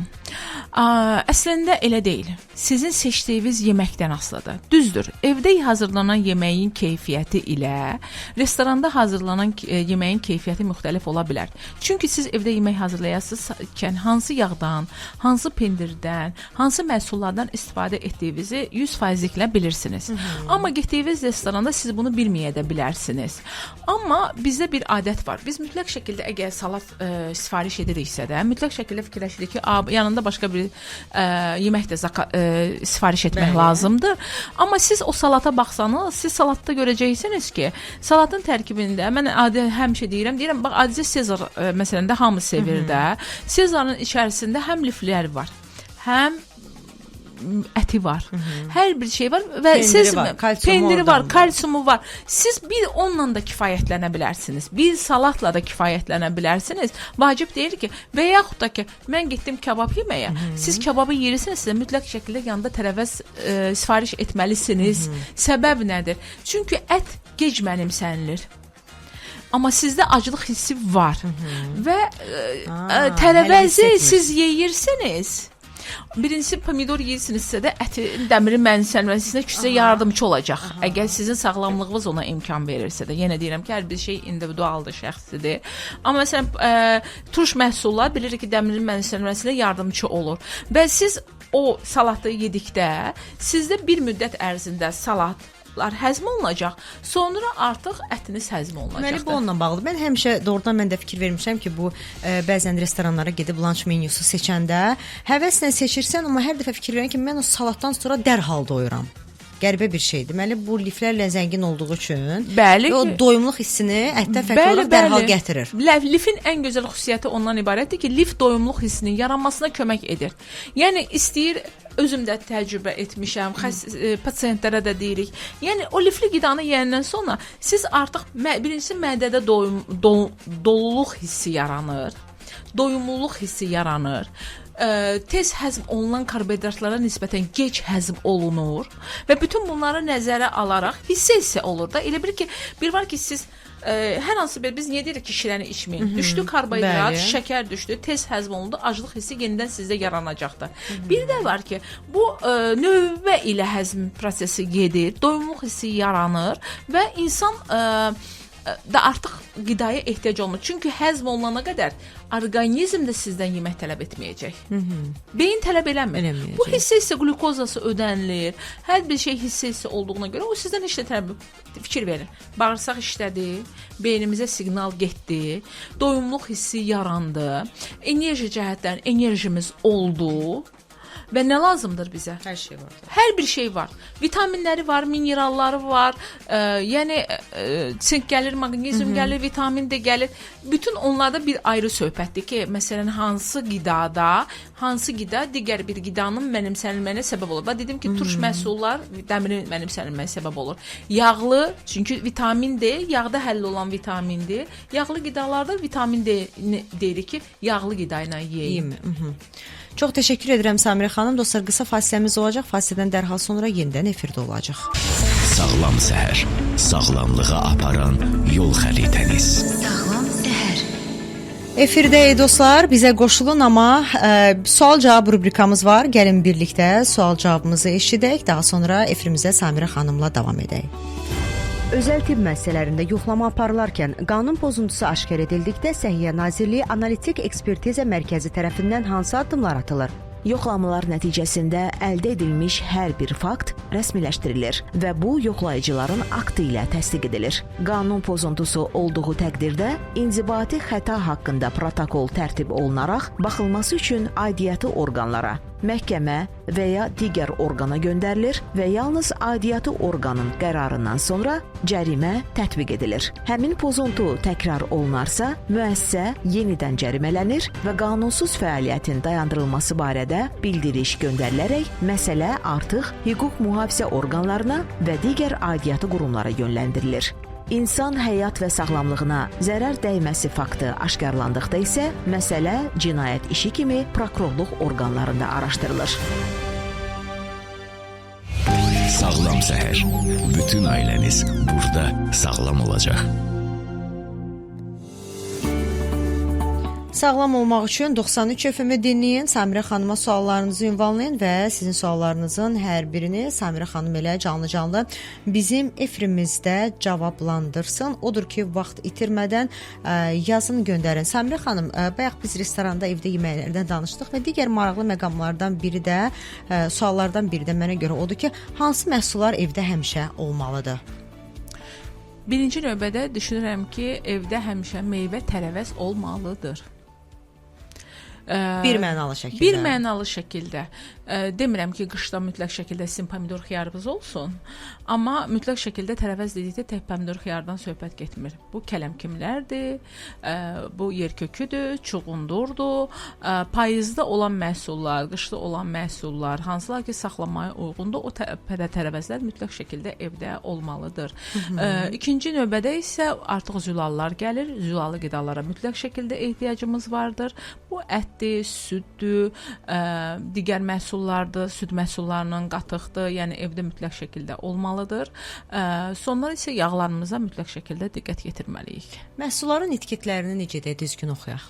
Əslində elə deyil. Sizin seçdiyiniz yeməkdən asılıdır. Düzdür. Evdə hazırlanan yeməyin keyfiyyəti ilə restoranda hazırlanan yeməyin keyfiyyəti müxtəlif ola bilər. Çünki siz evdə yemək hazırlayasınızkən hansı yağdan, hansı pendirdən, hansı məhsullardan istifadə etdiyinizi 100%liklə bilirsiniz. Amma getdiyiniz restoranda siz bunu bilməyə də bilərsiniz. Amma bizdə bir adət var. Biz mütləq şəkildə əgər salat sifariş ediriksə də, mütləq şəkildə fikirləşirik ki, yanında başqa bir yemək də sifariş etmək lazımdır. Amma siz o salata baxsanız, siz salatda görəcəksiniz ki, salatın tərkibində mən adi həmişə deyirəm, bax adicə Sezar məsələn də hamı sevir də. Sezarın içərisində həm liflər var, həm əti var. Hər bir şey var və Pendiri siz var, kalsiumu pendiri var, oradan var. kalsiumu var. Siz bir onunla da kifayətlənə bilərsiniz. Bir salatla da kifayətlənə bilərsiniz. Vacib deyil ki, və yaxud da ki, mən getdim kabab yeməyə. Siz kababı yeyirsinizsə mütləq şəkildə yanında tərəvəz sifariş etməlisiniz. Səbəb nədir? Çünki ət gec mənimsənilir. Amma sizdə aclıq hissi var. Və Aa, tərəvəzi hələ hiss siz yeyirsiniz. Birincisi pomidor yeyirsinizsə də ətin dəmirin mənimsənməsinə sizə yardımçı olacaq. Əgər sizin sağlamlığınız ona imkan verirsə də. Yenə deyirəm ki, hər bir şey individualdır, şəxsidir. Amma məsələn, turş məhsullar bilirik ki, dəmirin mənimsənməsinə yardımçı olur. Və siz o salatı yedikdə sizdə bir müddət ərzində salatlar həzm olunacaq. Sonra artıq ətiniz həzm olunacaqdır. Deməli bu onunla bağlıdır. Mən həmişə doğrudan mən də fikir vermişəm ki, bu bəzən restoranlara gedib lunch menyusu seçəndə həvəslə seçirsən, amma hər dəfə fikir verirəm ki, mən o salatdan sonra dərhal doyuram. Qəribə bir şeydir. Deməli bu liflərlə zəngin olduğu üçün Bəli və o ki- doyumluq hissini ətdən fərqli olaraq dərhal gətirir. Lifin ən gözəl xüsusiyyəti ondan ibarətdir ki, lif doyumluq hissinin yaranmasına kömək edir. Yəni istəyir özüm də təcrübə etmişəm, pasientlərə də deyirik. Yəni o lifli qidanı yeyəndən sonra siz artıq birincisi mədədə doluluq hissi yaranır. Doyumluluq hissi yaranır. Tez həzm olunan karbohidratlara nisbətən gec həzm olunur və bütün bunları nəzərə alaraq hissə-hissə olur da. Elə bil ki, bir var ki, siz hər hansı bir biz niyə deyirik ki, şirəni içməyin? Düşdü karbohidrat, Bəli. şəkər düşdü, tez həzm olundu, aclıq hissi yenidən sizdə yaranacaqdır. Bir də var ki, bu növbə ilə həzm prosesi gedir, doyumluq hissi yaranır və insan da artıq qidaya ehtiyac olmur. Çünki həzm olunana qədər orqanizm də sizdən yemək tələb etməyəcək. Beyin tələb eləmir. Eləməyəcək. Bu hissə-hissə qlükozası ödənilir. Hər bir şey hissə-hissə olduğuna görə o sizdən heç nə tələb fikir verin. Bağırsaq işlədi, beynimizə siqnal getdi, doyumluq hissi yarandı, enerji cəhətdən enerjimiz oldu və nə lazımdır bizə? Hər şey var. Hər bir şey var. Vitaminləri var, mineralları var. Yəni sink gəlir, maqnezium gəlir, vitamin D gəlir. Bütün onlarda bir ayrı söhbətdir ki, məsələn, hansı qidada, hansı qida digər bir qidanın mənimsənilməyinə səbəb olur. Bax dedim ki, turş məhsullar dəmirin mənimsənilməyinə səbəb olur. Yağlı, çünki vitamin D yağda həll olan vitamindir. Yağlı qidalarda vitamin D deyirik ki, yağlı qida ilə yeyin. İyiymi? Çox təşəkkür edirəm Samirə xanım. Dostlar, qısa fasiləmiz olacaq. Fasilədən dərhal sonra yenidən efirdə olacaq. Sağlam səhər, sağlamlığa aparan yol xəritəniz. Sağlam səhər. Efirdəyik dostlar, bizə qoşulun, amma sual-cavab rubrikamız var. Gəlin birlikdə sual-cavabımızı eşidək. Daha sonra efirimizə Samirə xanımla davam edək. Özəl tibb müəssisələrində yoxlama aparılarkən qanun pozuntusu aşkar edildikdə Səhiyyə Nazirliyi Analitik Ekspertiza Mərkəzi tərəfindən hansı addımlar atılır? Yoxlamalar nəticəsində əldə edilmiş hər bir fakt rəsmiləşdirilir və bu yoxlayıcıların aktı ilə təsdiq edilir. Qanun pozuntusu olduğu təqdirdə inzibati xəta haqqında protokol tərtib olunaraq baxılması üçün aidiyyəti orqanlara, məhkəmə və ya digər orqana göndərilir və yalnız aidiyyatı orqanın qərarından sonra cərimə tətbiq edilir. Həmin pozuntu təkrar olunarsa, müəssisə yenidən cərimələnir və qanunsuz fəaliyyətin dayandırılması barədə bildiriş göndərilərək məsələ artıq hüquq mühafizə orqanlarına və digər aidiyyatı qurumlara yönləndirilir. İnsan həyat və sağlamlığına zərər dəyməsi faktı aşkarlandıqda isə məsələ cinayət işi kimi prokurorluq orqanlarında araşdırılır. Sağlam səhər. Bütün ailəniz burada sağlam olacaq. Sağlam olmaq üçün 93 FM-i dinləyin, Samirə xanıma suallarınızı ünvanlayın və sizin suallarınızın hər birini Samirə xanım elə canlı-canlı bizim efirimizdə cavablandırsın. Odur ki, vaxt itirmədən yazın, göndərin. Samirə xanım, bayaq biz restoranda evdə yeməklərdən danışdıq və digər maraqlı məqamlardan biri də, suallardan biri də mənə görə odur ki, hansı məhsullar evdə həmişə olmalıdır? Birinci növbədə düşünürəm ki, evdə həmişə meyvə, tərəvəz olmalıdır. Bir mənalı şəkildə. Bir mənalı şəkildə. Demirəm ki, qışda mütləq şəkildə sizin pomidor xiyarınız olsun, amma mütləq şəkildə tərəvəz dedikdə tək pomidor xiyardan söhbət getmir. Bu kələmkimlərdir, bu yer köküdür, çuğundurdur, payızda olan məhsullar, qışda olan məhsullar, hansılar ki, saxlamaya uyğundur, o tərəvəzlər mütləq şəkildə evdə olmalıdır. İkinci növbədə isə artıq zülallar gəlir. Zülalı qidalara mütləq şəkildə ehtiyacımız vardır. Bu ətdir, süddür, digər məhsullardır, süd məhsullarının qatıqdır, yəni evdə mütləq şəkildə olmalıdır. Sonra isə yağlarımıza mütləq şəkildə diqqət yetirməliyik. Məhsulların etiketlərini necə də düzgün oxuyaq?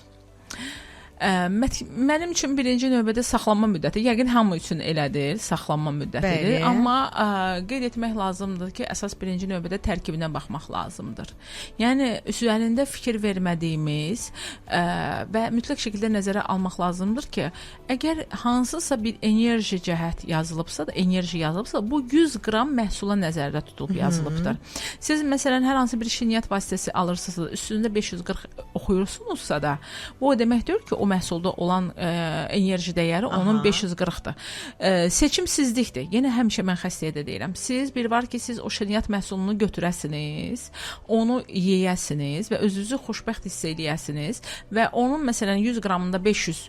Mənim üçün birinci növbədə saxlanma müddəti, yəqin hamı üçün elədir, saxlanma müddətidir. Bəli. Amma qeyd etmək lazımdır ki, əsas birinci növbədə tərkibinə baxmaq lazımdır. Yəni üzərində fikir vermədiyimiz və mütləq şəkildə nəzərə almaq lazımdır ki, əgər hansısa bir enerji cəhət yazılıbsa da, enerji yazılıbsa, bu 100 qram məhsula nəzərdə tutulub yazılıbdır. Siz məsələn hər hansı bir şirniyyat vasitəsi alırsınızsa, üstündə 540 oxuyursunuzsa da, bu o demək deyil ki, o məhsulda olan enerji dəyəri onun 540-dır. Seçimsizlikdir. Yenə həmişə mən xəstəyə də deyirəm. Siz bir var ki, siz o şirniyyat məhsulunu götürəsiniz, onu yeyəsiniz və özünüzü xoşbəxt hiss eləyəsiniz və onun məsələn 100 qramında 500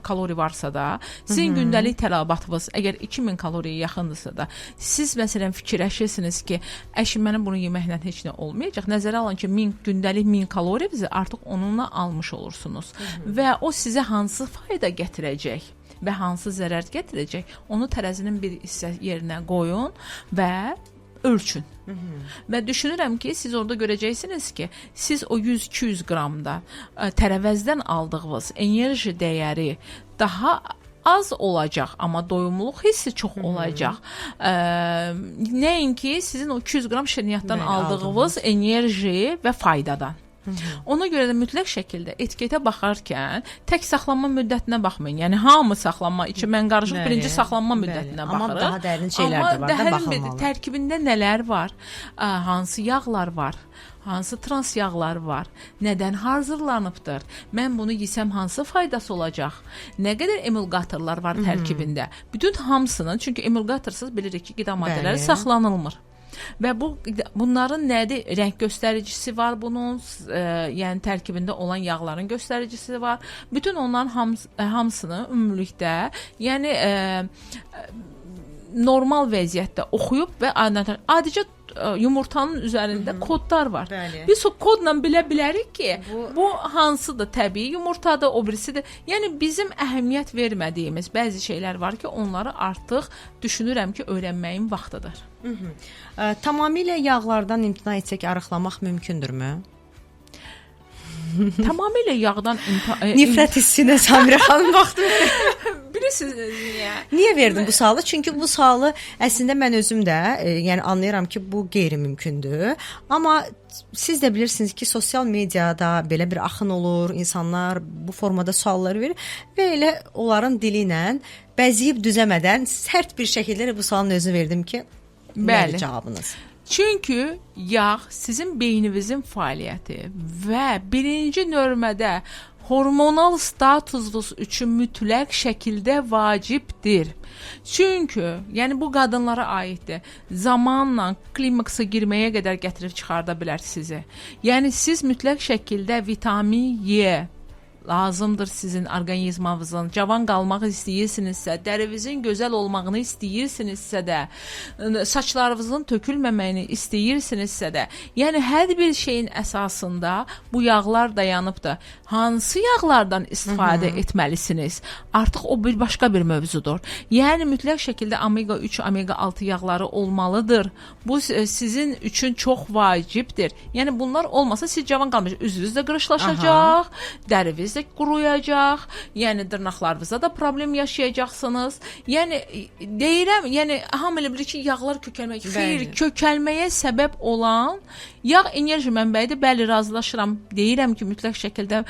kalori varsa da, sizin gündəlik tələbatınız əgər 2000 kaloriyə yaxındırsa da, siz məsələn fikirləşirsiniz ki, əşi mənim bunu yeməklə heç nə olmayacaq. Nəzərə alın ki, gündəlik 1000 kalorinizi artıq onunla almış olursunuz. Və o sizə hansı fayda gətirəcək və hansı zərər gətirəcək, onu tərəzinin bir hissə yerinə qoyun və ölçün. Və düşünürəm ki, siz orada görəcəksiniz ki, siz o 100-200 qramda tərəvəzdən aldığınız enerji dəyəri daha az olacaq, amma doyumluluq hissi çox olacaq. Nəinki sizin o 200 qram şirniyyatdan aldığınız enerji və faydadan. Ona görə də mütləq şəkildə etiketə baxarkən tək saxlanma müddətinə baxmayın. Yəni hamı saxlanma üçün mən qarışıq birinci saxlanma müddətinə Amma baxırıq. daha dərin şeylər də var da, baxılmalı. Tərkibində nələr var, hansı yağlar var, hansı trans yağlar var, nədən hazırlanıbdır, mən bunu yesəm hansı faydası olacaq, nə qədər emulqatorlar var tərkibində. Bütün hamısının, çünki emulqatorsuz bilirik ki, qida maddələri saxlanılmır. Və bunların nədir? Rəng göstəricisi var bunun, yəni tərkibində olan yağların göstəricisi var. Bütün onların hamısını ümumilikdə, yəni normal vəziyyətdə oxuyub və adicə yumurtanın üzərində kodlar var. Bəli. Biz o kodla bilə bilərik ki, bu hansıdır təbii yumurtadır, o birisidir. Yəni bizim əhəmiyyət vermədiyimiz bəzi şeylər var ki, onları artıq düşünürəm ki, öyrənməyin vaxtıdır. Tamamilə yağlardan imtina etsək arıqlamaq mümkündürmü? Tamamilə yağdan Nifrət hissinə Samirə xanım baxdım. Bilirsiniz niyə? Niyə verdim bu sualı? Çünki bu sualı əslində mən özüm də, yəni anlayıram ki, bu qeyri-mümkündür. Amma siz də bilirsiniz ki, sosial mediada belə bir axın olur, insanlar bu formada suallar verir və elə onların dili ilə bəzəyib düzəmədən sərt bir şəkildə bu sualın özünü verdim ki, nədir cavabınız? Çünki yağ sizin beyninizin fəaliyyəti və birinci növbədə hormonal statusunuz üçün mütləq şəkildə vacibdir. Çünki, yəni bu qadınlara aiddir. Zamanla klimaksa girməyə qədər gətirib çıxarda bilər sizi. Yəni siz mütləq şəkildə vitamin E lazımdır sizin orqanizmanızın. Cavan qalmaq istəyirsinizsə, dərinizin gözəl olmağını istəyirsinizsə də, saçlarınızın tökülməməyini istəyirsinizsə də, yəni hər bir şeyin əsasında bu yağlar dayanıbdır. Hansı yağlardan istifadə etməlisiniz? Artıq o bir başqa bir mövzudur. Yəni mütləq şəkildə omega 3, omega 6 yağları olmalıdır. Bu sizin üçün çox vacibdir. Yəni bunlar olmasa siz cavan qalmayacaq. Üzünüz də qırışlaşacaq, dəriniz də quruyacaq, yəni dırnaqlarınızda da problem yaşayacaqsınız. Yəni deyirəm, yəni hamı elə bilir ki, yağlar kökəlmək. Xeyr, kökəlməyə səbəb olan yağ enerji mənbəyidir. Bəli, razılaşıram. Deyirəm ki, mütləq şəkildə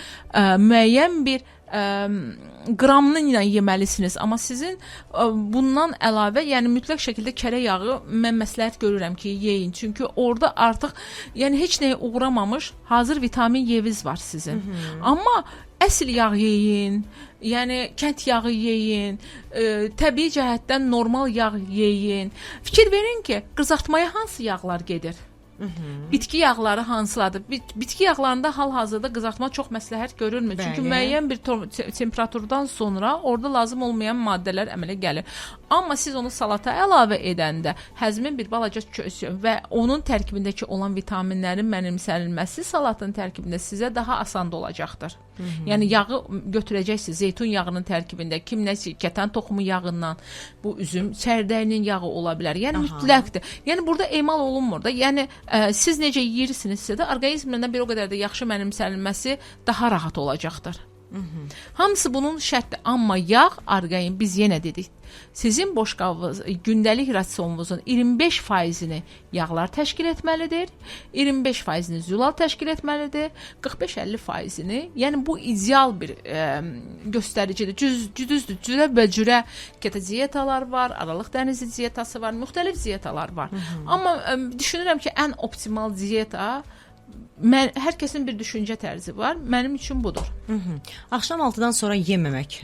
müəyyən bir qramını ilə yeməlisiniz. Amma sizin bundan əlavə, yəni mütləq şəkildə kərə yağı mən məsləhət görürəm ki, yeyin. Çünki orada artıq yəni heç nəyə uğramamış hazır vitamin Y'niz var sizin. Amma əsl yağ yeyin, yəni kənd yağı yeyin, təbii cəhətdən normal yağ yeyin. Fikir verin ki, qızartmaya hansı yağlar gedir? Bitki yağları hansılardır? Bitki yağlarında hal-hazırda qızartma çox məsləhət görülmür. Çünki müəyyən bir temperaturdan sonra orada lazım olmayan maddələr əmələ gəlir. Amma siz onu salata əlavə edəndə həzmin bir balaca və onun tərkibindəki olan vitaminlərin mənimsənilməsi salatın tərkibində sizə daha asan da olacaqdır. Yəni yağı götürəcəksiniz zeytun yağının tərkibində, kim nəsə kətən toxumu yağından, bu üzüm çərdəyinin yağı ola bilər. Yəni mütləqdir. Yəni burada emal olunmur da. Yəni siz necə yeyirsinizsə də orqanizmdən bir o qədər də yaxşı mənimsənilməsi daha rahat olacaqdır. Hamısı bunun şərtdir. Amma yağ orqanizm biz yenə dedik. Sizin boşqabınız, gündəlik rasionunuzun 25%-ni yağlar təşkil etməlidir, 25%-ni zülal təşkil etməlidir, 45-50%-ni, yəni bu ideal bir göstəricidir. Düzdür, cürə və cürə keto diyetalar var, Aralıq dənizi diyetası var, müxtəlif diyetalar var. Amma düşünürəm ki, ən optimal diyeta hər kəsin bir düşüncə tərzi var. Mənim üçün budur. Axşam 6-dan sonra yeməmək,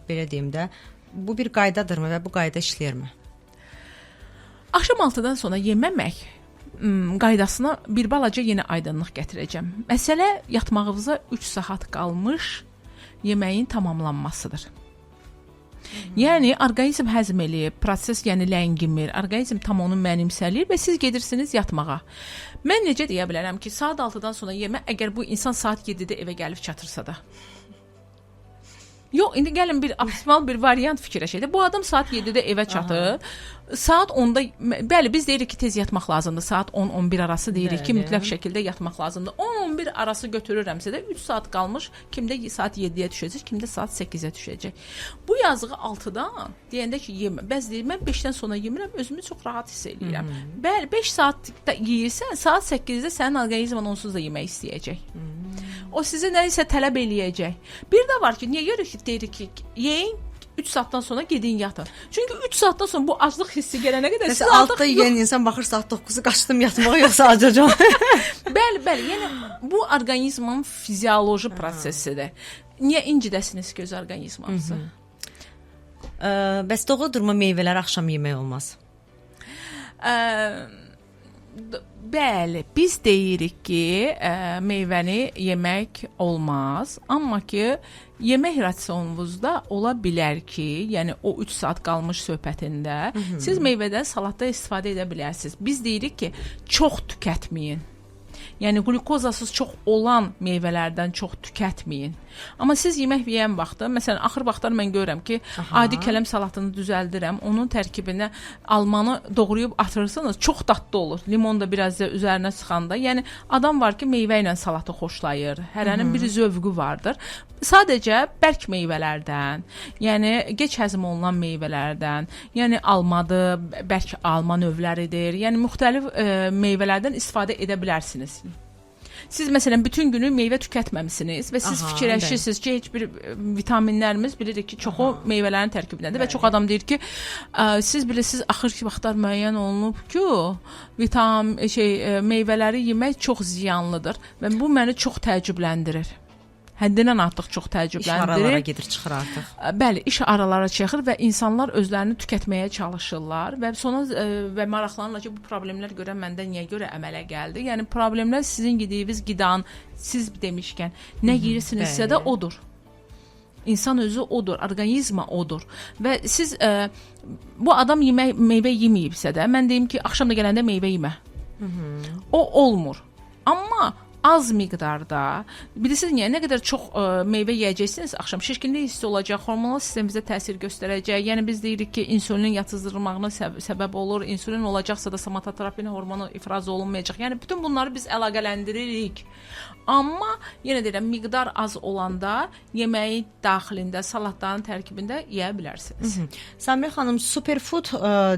belə deyim də, bu bir qaydadırmı və bu qayda işləyirmi? Axşam 6-dan sonra yeməmək qaydasına bir balaca yenə aydınlıq gətirəcəm. Məsələ yatmağınıza 3 saat qalmış yeməyin tamamlanmasıdır. Yəni orqanizm həzm eləyir, proses yəni ləngimir, orqanizm tam onu mənimsələyir və siz gedirsiniz yatmağa. Mən necə deyə bilərəm ki, saat 6-dan sonra yemə, əgər bu insan saat 7-də evə gəlib çatırsa da. Yox, indi gəlin bir optimal bir variant fikirləşək də. Bu adam saat 7-də evə çatır. Saat 10-da, bəli, biz deyirik ki, tez yatmaq lazımdır. Saat 10-11 arası deyirik ki, mütləq şəkildə yatmaq lazımdır. 10-11 arası götürürəmsə də 3 saat qalmış, kimdə saat 7-yə düşəcək, kimdə saat 8-ə düşəcək. Bu yazığı 6-dan deyəndə ki, yemə. Bəzi deyir, mən 5-dən sonra yemirəm, özümü çox rahat hiss eləyirəm. Bəli, 5 saatda yeyirsən, saat 8-də sənin orqanizmin onsuz da yemək istəyəcək. O sizə nə isə tələb eləyəcək. Bir də var ki, niyə görə ki, deyirik ki, yeyin 3 saatdan sonra gedin yatın. Çünki 3 saatdan sonra bu aclıq hissi gələnə qədər siz artıq 6-da yeyən insan baxır saat 9-u qaçdım yatmağa yoxsa acacam. Bəli, bəli. Yəni bu orqanizmin fizioloji prosesidir. Niyə incidəsiniz ki, öz orqanizmanızı? Bəs doğrudurmu meyvələr axşam yemək olmaz? Bəli, biz deyirik ki, meyvəni yemək olmaz, amma ki, yemək rasionunuzda ola bilər ki, yəni o 3 saat qalmış söhbətində siz meyvədən salatda istifadə edə bilərsiniz. Biz deyirik ki, çox tükətməyin. Yəni qlukozasız çox olan meyvələrdən çox tükətməyin. Amma siz yemək yeyən vaxtı, məsələn, axır vaxtlar mən görürəm ki, adi kələm salatını düzəldirəm, onun tərkibinə almanı doğrayıb atırsınız, çox dadlı olur. Limon da biraz da üzərinə sıxanda. Yəni adam var ki, meyvə ilə salatı xoşlayır. Hərənin bir zövqü vardır. Sadəcə bərk meyvələrdən, yəni gec həzm olunan meyvələrdən, yəni almadır, bərk alma növləridir. Yəni müxtəlif meyvələrdən istifadə edə bilərsiniz. Siz məsələn bütün günü meyvə tükətməmisiniz və siz fikirləşirsiniz ki, heç bir vitaminlərimiz bilirik ki, çoxu meyvələrin tərkibindədir və çox adam deyir ki, siz bilirsiniz axırki vaxtlar müəyyən olunub ki, meyvələri yemək çox ziyanlıdır və bu məni çox təəccübləndirir. Həddindən artıq çox İş aralara təəccübləndirir. gedir, çıxır artıq. Bəli, iş aralara çıxır və insanlar özlərini tükətməyə çalışırlar və sonra və maraqlanırlar ki, bu problemlər görə məndə niyə görə əmələ gəldi? Yəni problemlər sizin yediyiniz qidanın, siz demişkən, nə yeyirsinizsə də odur. İnsan özü odur, orqanizma odur. Və siz bu adam yemək meyvə yeməyibsə də, mən deyim ki, axşam da gələndə meyvə yemə. O olmur. Amma az miqdarda, bilirsiniz niyə? Nə qədər çox meyvə yeyəcəksiniz, axşam şişkinlik hissi olacaq, hormonal sistemimizə təsir göstərəcək. Yəni biz deyirik ki, insulinin yatızdırılmağına səbəb olur. İnsulin olacaqsa da somatotropin hormonu ifraz olunmayacaq. Yəni bütün bunları biz əlaqələndiririk. Amma yenə deyirəm, miqdar az olanda yeməyin daxilində, salatların tərkibində yeyə bilərsiniz. Samirə xanım, superfood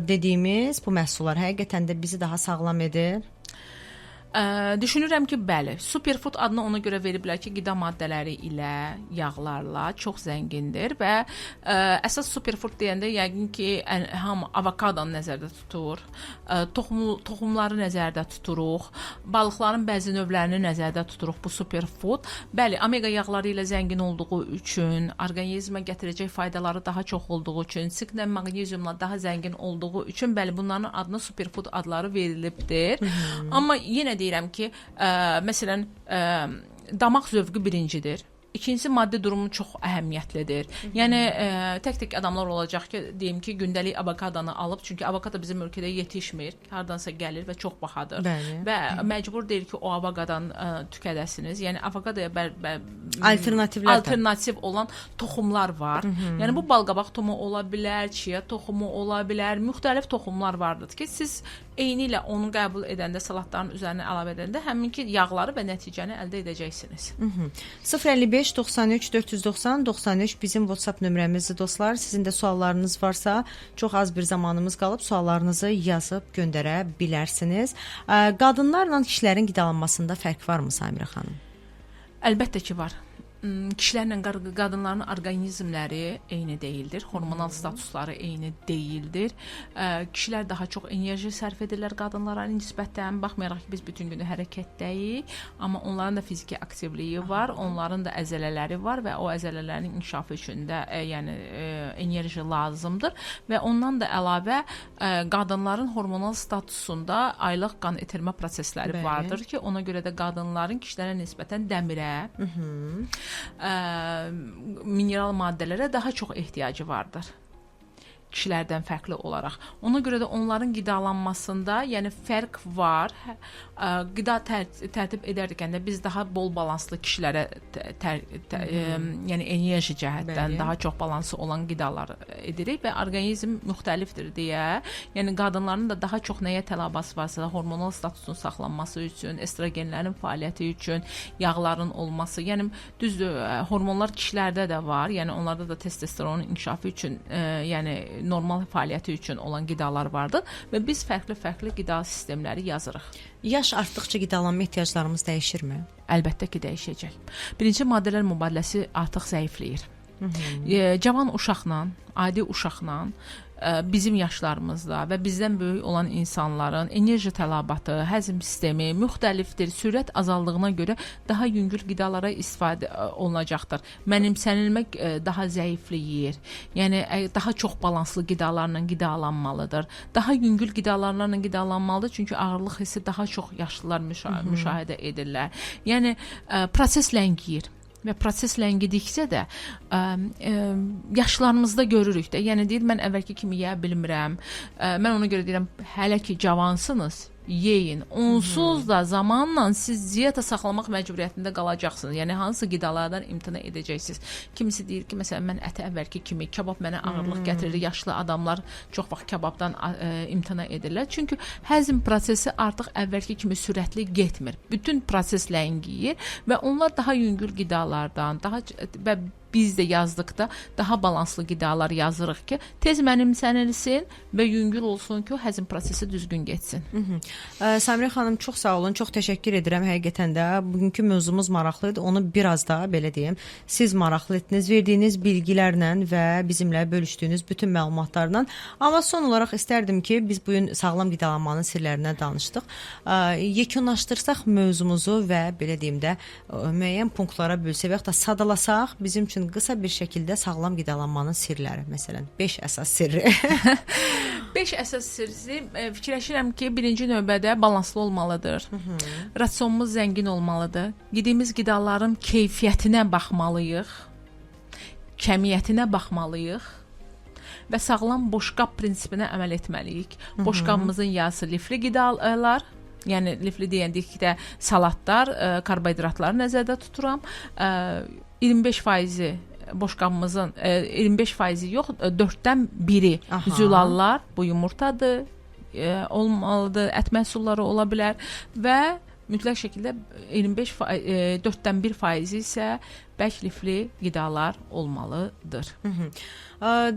dediyimiz bu məhsullar həqiqətən də bizi daha sağlam edir. Düşünürəm ki, bəli. Superfood adını ona görə veriblər ki, qida maddələri ilə, yağlarla çox zəngindir və əsas superfood deyəndə yəqin ki, hamı avokadonu nəzərdə tutur, toxumları nəzərdə tuturuq, balıqların bəzi növlərini nəzərdə tuturuq bu superfood. Bəli, omega yağları ilə zəngin olduğu üçün, orqanizmə gətirəcək faydaları daha çox olduğu üçün, sinklə, maqneziumla daha zəngin olduğu üçün, bəli, bunların adına superfood adları verilibdir. Amma yenə deyirəm ki, məsələn, damaq zövqü birincidir. İkincisi, maddi durumu çox əhəmiyyətlidir. Yəni tək-tək adamlar olacaq ki, deyim ki, gündəlik avokadonu alıb, çünki avokado bizim ölkədə yetişmir, hardansa gəlir və çox bahadır. Bəli. Və məcbur deyil ki, o avokadonu tükədəsiniz. Yəni avokadoya alternativlər alternativ olan toxumlar var. Yəni bu balqabaq toxumu ola bilər, chia toxumu ola bilər, müxtəlif toxumlar vardır ki, siz eyni ilə onu qəbul edəndə, salatların üzərinə əlavə edəndə həminki yağları və nəticəni əldə edəcəksiniz. 055 93 490 93 bizim WhatsApp nömrəmizdir dostlar. Sizin də suallarınız varsa, çox az bir zamanımız qalıb, suallarınızı yazıb göndərə bilərsiniz. Qadınlarla kişilərin qidalanmasında fərq varmı Samirə xanım? Əlbəttə ki var. Kişilərlə qadınların orqanizmləri eyni deyildir. Hormonal statusları eyni deyildir. Kişilər daha çox enerji sərf edirlər qadınlara nisbətən. Baxmayaraq ki, biz bütün günü hərəkətdəyik, amma onların da fiziki aktivliyi var, onların da əzələləri var və o əzələlərin inkişafı üçün də enerji lazımdır və ondan da əlavə qadınların hormonal statusunda aylıq qan itirmə prosesləri vardır ki, ona görə də qadınların kişilərə nisbətən dəmirə, mineral maddələrə daha çox ehtiyacı vardır kişilərdən fərqli olaraq. Ona görə də onların qidalanmasında, yəni fərq var. Qida tərtib edərkən də biz daha bol balanslı kişilərə yəni enerji cəhətdən daha çox balansı olan qidalar edirik və orqanizm müxtəlifdir deyə, yəni qadınların da daha çox nəyə tələbatı varsa, hormonal statusun saxlanması üçün, estrogenlərin fəaliyyəti üçün, yağların olması, yəni düzdür, hormonlar kişilərdə də var, yəni onlarda da testosteronun inkişafı üçün, yəni normal fəaliyyəti üçün olan qidalar vardır və biz fərqli-fərqli qida sistemləri yazırıq. Yaş artdıqca qidalanma ehtiyaclarımız dəyişirmi? Əlbəttə ki, dəyişəcək. Birinci, maddələr mübadiləsi artıq zəifləyir. Cavan uşaqla, adi uşaqla bizim yaşlarımızda və bizdən böyük olan insanların enerji tələbatı, həzm sistemi müxtəlifdir. Sürət azaldığına görə daha yüngül qidalara istifadə olunacaqdır. Mənimsənilmə daha zəifləyir. Yəni daha çox balanslı qidalarla qidalanmalıdır. Daha yüngül qidalarla qidalanmalıdır, çünki ağırlıq hissi daha çox yaşlılar müşahidə edirlər. Yəni proses ləngiyir. Və proses ləngidikcə də yaşlarımızda görürük də. Yəni deyir, mən əvvəlki kimi yeyə bilmirəm. Mən ona görə deyirəm, hələ ki cavansınız, yeyin. Onsuz da zamanla siz diyeta saxlamaq məcburiyyətində qalacaqsınız. Yəni hansı qidalardan imtina edəcəksiniz. Kimisi deyir ki, məsələn, mən ətə əvvəlki kimi kabab mənə ağırlıq gətirir. Yaşlı adamlar çox vaxt kababdan imtina edirlər. Çünki həzm prosesi artıq əvvəlki kimi sürətli getmir. Bütün proses ləngiyir və onlar daha yüngül qidalardan, daha və Biz də yazdıqda daha balanslı qidalar yazırıq ki, tez mənimsənilsin və yüngül olsun ki, həzm prosesi düzgün getsin. Samirə xanım, çox sağ olun, çox təşəkkür edirəm həqiqətən də. Bugünkü mövzumuz maraqlı idi. Onu biraz daha belə deyim, siz maraqlı etdiniz verdiyiniz bilgilərlə və bizimlə bölüşdüyünüz bütün məlumatlarla. Amma son olaraq istərdim ki, biz bu gün sağlam qidalanmanın sirlərindən danışdıq. Yekunlaşdırsaq mövzumuzu və belə deyim də müəyyən punktlara bölsək və yaxud da sadalasaq bizim üçün qısa bir şəkildə sağlam qidalanmanın sirləri, məsələn, 5 əsas sirri. 5 əsas sirri fikirləşirəm ki, birinci növbədə balanslı olmalıdır. Rasionumuz zəngin olmalıdır. Yediyimiz qidaların keyfiyyətinə baxmalıyıq. Kəmiyyətinə baxmalıyıq və sağlam boşqab prinsipinə əməl etməliyik. Boşqabımızın yarısı lifli qidalar, yəni lifli deyəndikdə salatlar, karbohidratları nəzərdə tuturam. 25%-i boşqabımızın 25%-i yox, 4-dən biri zülallar, bu yumurtadır, olmalıdır, ət məhsulları ola bilər və mütləq şəkildə 25 4-dən 1 faizi isə bərk lifli qidalar olmalıdır.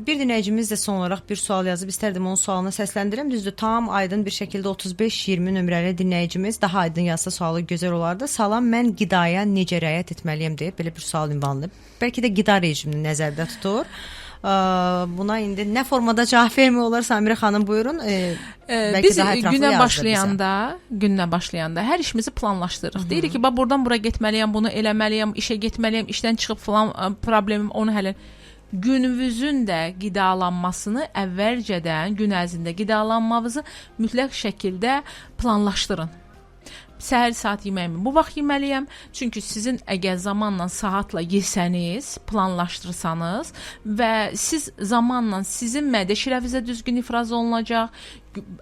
Bir dinləyicimiz də son olaraq bir sual yazıb, istərdim onun sualını səsləndirim. Düzdür, tam aydın bir şəkildə 35-20 nömrəli dinləyicimiz daha aydın yazsa sualı gözəl olardı. Salam, mən qidaya necə riayət etməliyəm deyib belə bir sual ünvanlayıb. Bəlkə də qida rejimini nəzərdə tutur. Buna indi nə formada cavab vermək olar Samirə xanım, buyurun. Bəlkə Biz daha ətraflı günə yazdı başlayanda, günə başlayanda hər işimizi planlaşdırırıq. Deyirik ki, bax burdan bura getməliyəm, bunu eləməliyəm, işə getməliyəm, işdən çıxıb filan problemim onu həll. Gününüzün də qidalanmasını əvvəlcədən gün ərzində qidalanmanızı mütləq şəkildə planlaşdırın. Səhər saat yeməyimi bu vaxt yeməliyəm. Çünki sizin əgər zamanla, saatla yesəniz, planlaşdırsanız və siz zamanla sizin mədə şirəvinizə düzgün ifraz olunacaq,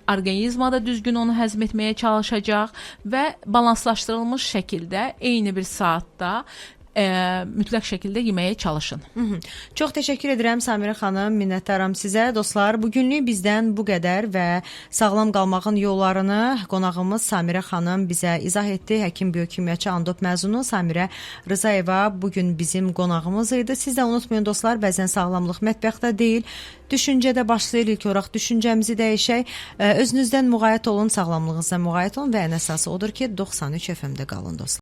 orqanizma da düzgün onu həzm etməyə çalışacaq və balanslaşdırılmış şəkildə eyni bir saatda mütləq şəkildə yeməyə çalışın. Çox təşəkkür edirəm Samirə xanım, minnətdaram sizə. Dostlar, bugünlük bizdən bu qədər və sağlam qalmağın yollarını qonağımız Samirə xanım bizə izah etdi. Həkim biokimyaçı Andop məzunu Samirə Rızayeva bu gün bizim qonağımız idi. Siz də unutmayın dostlar, bəzən sağlamlıq mətbəxdə deyil, düşüncədə başlayır. İlk olaraq düşüncəmizi dəyişək. Özünüzdən müğayət olun, sağlamlığınıza müğayət olun və ən əsası odur ki, 93 FM-də qalın dostlar.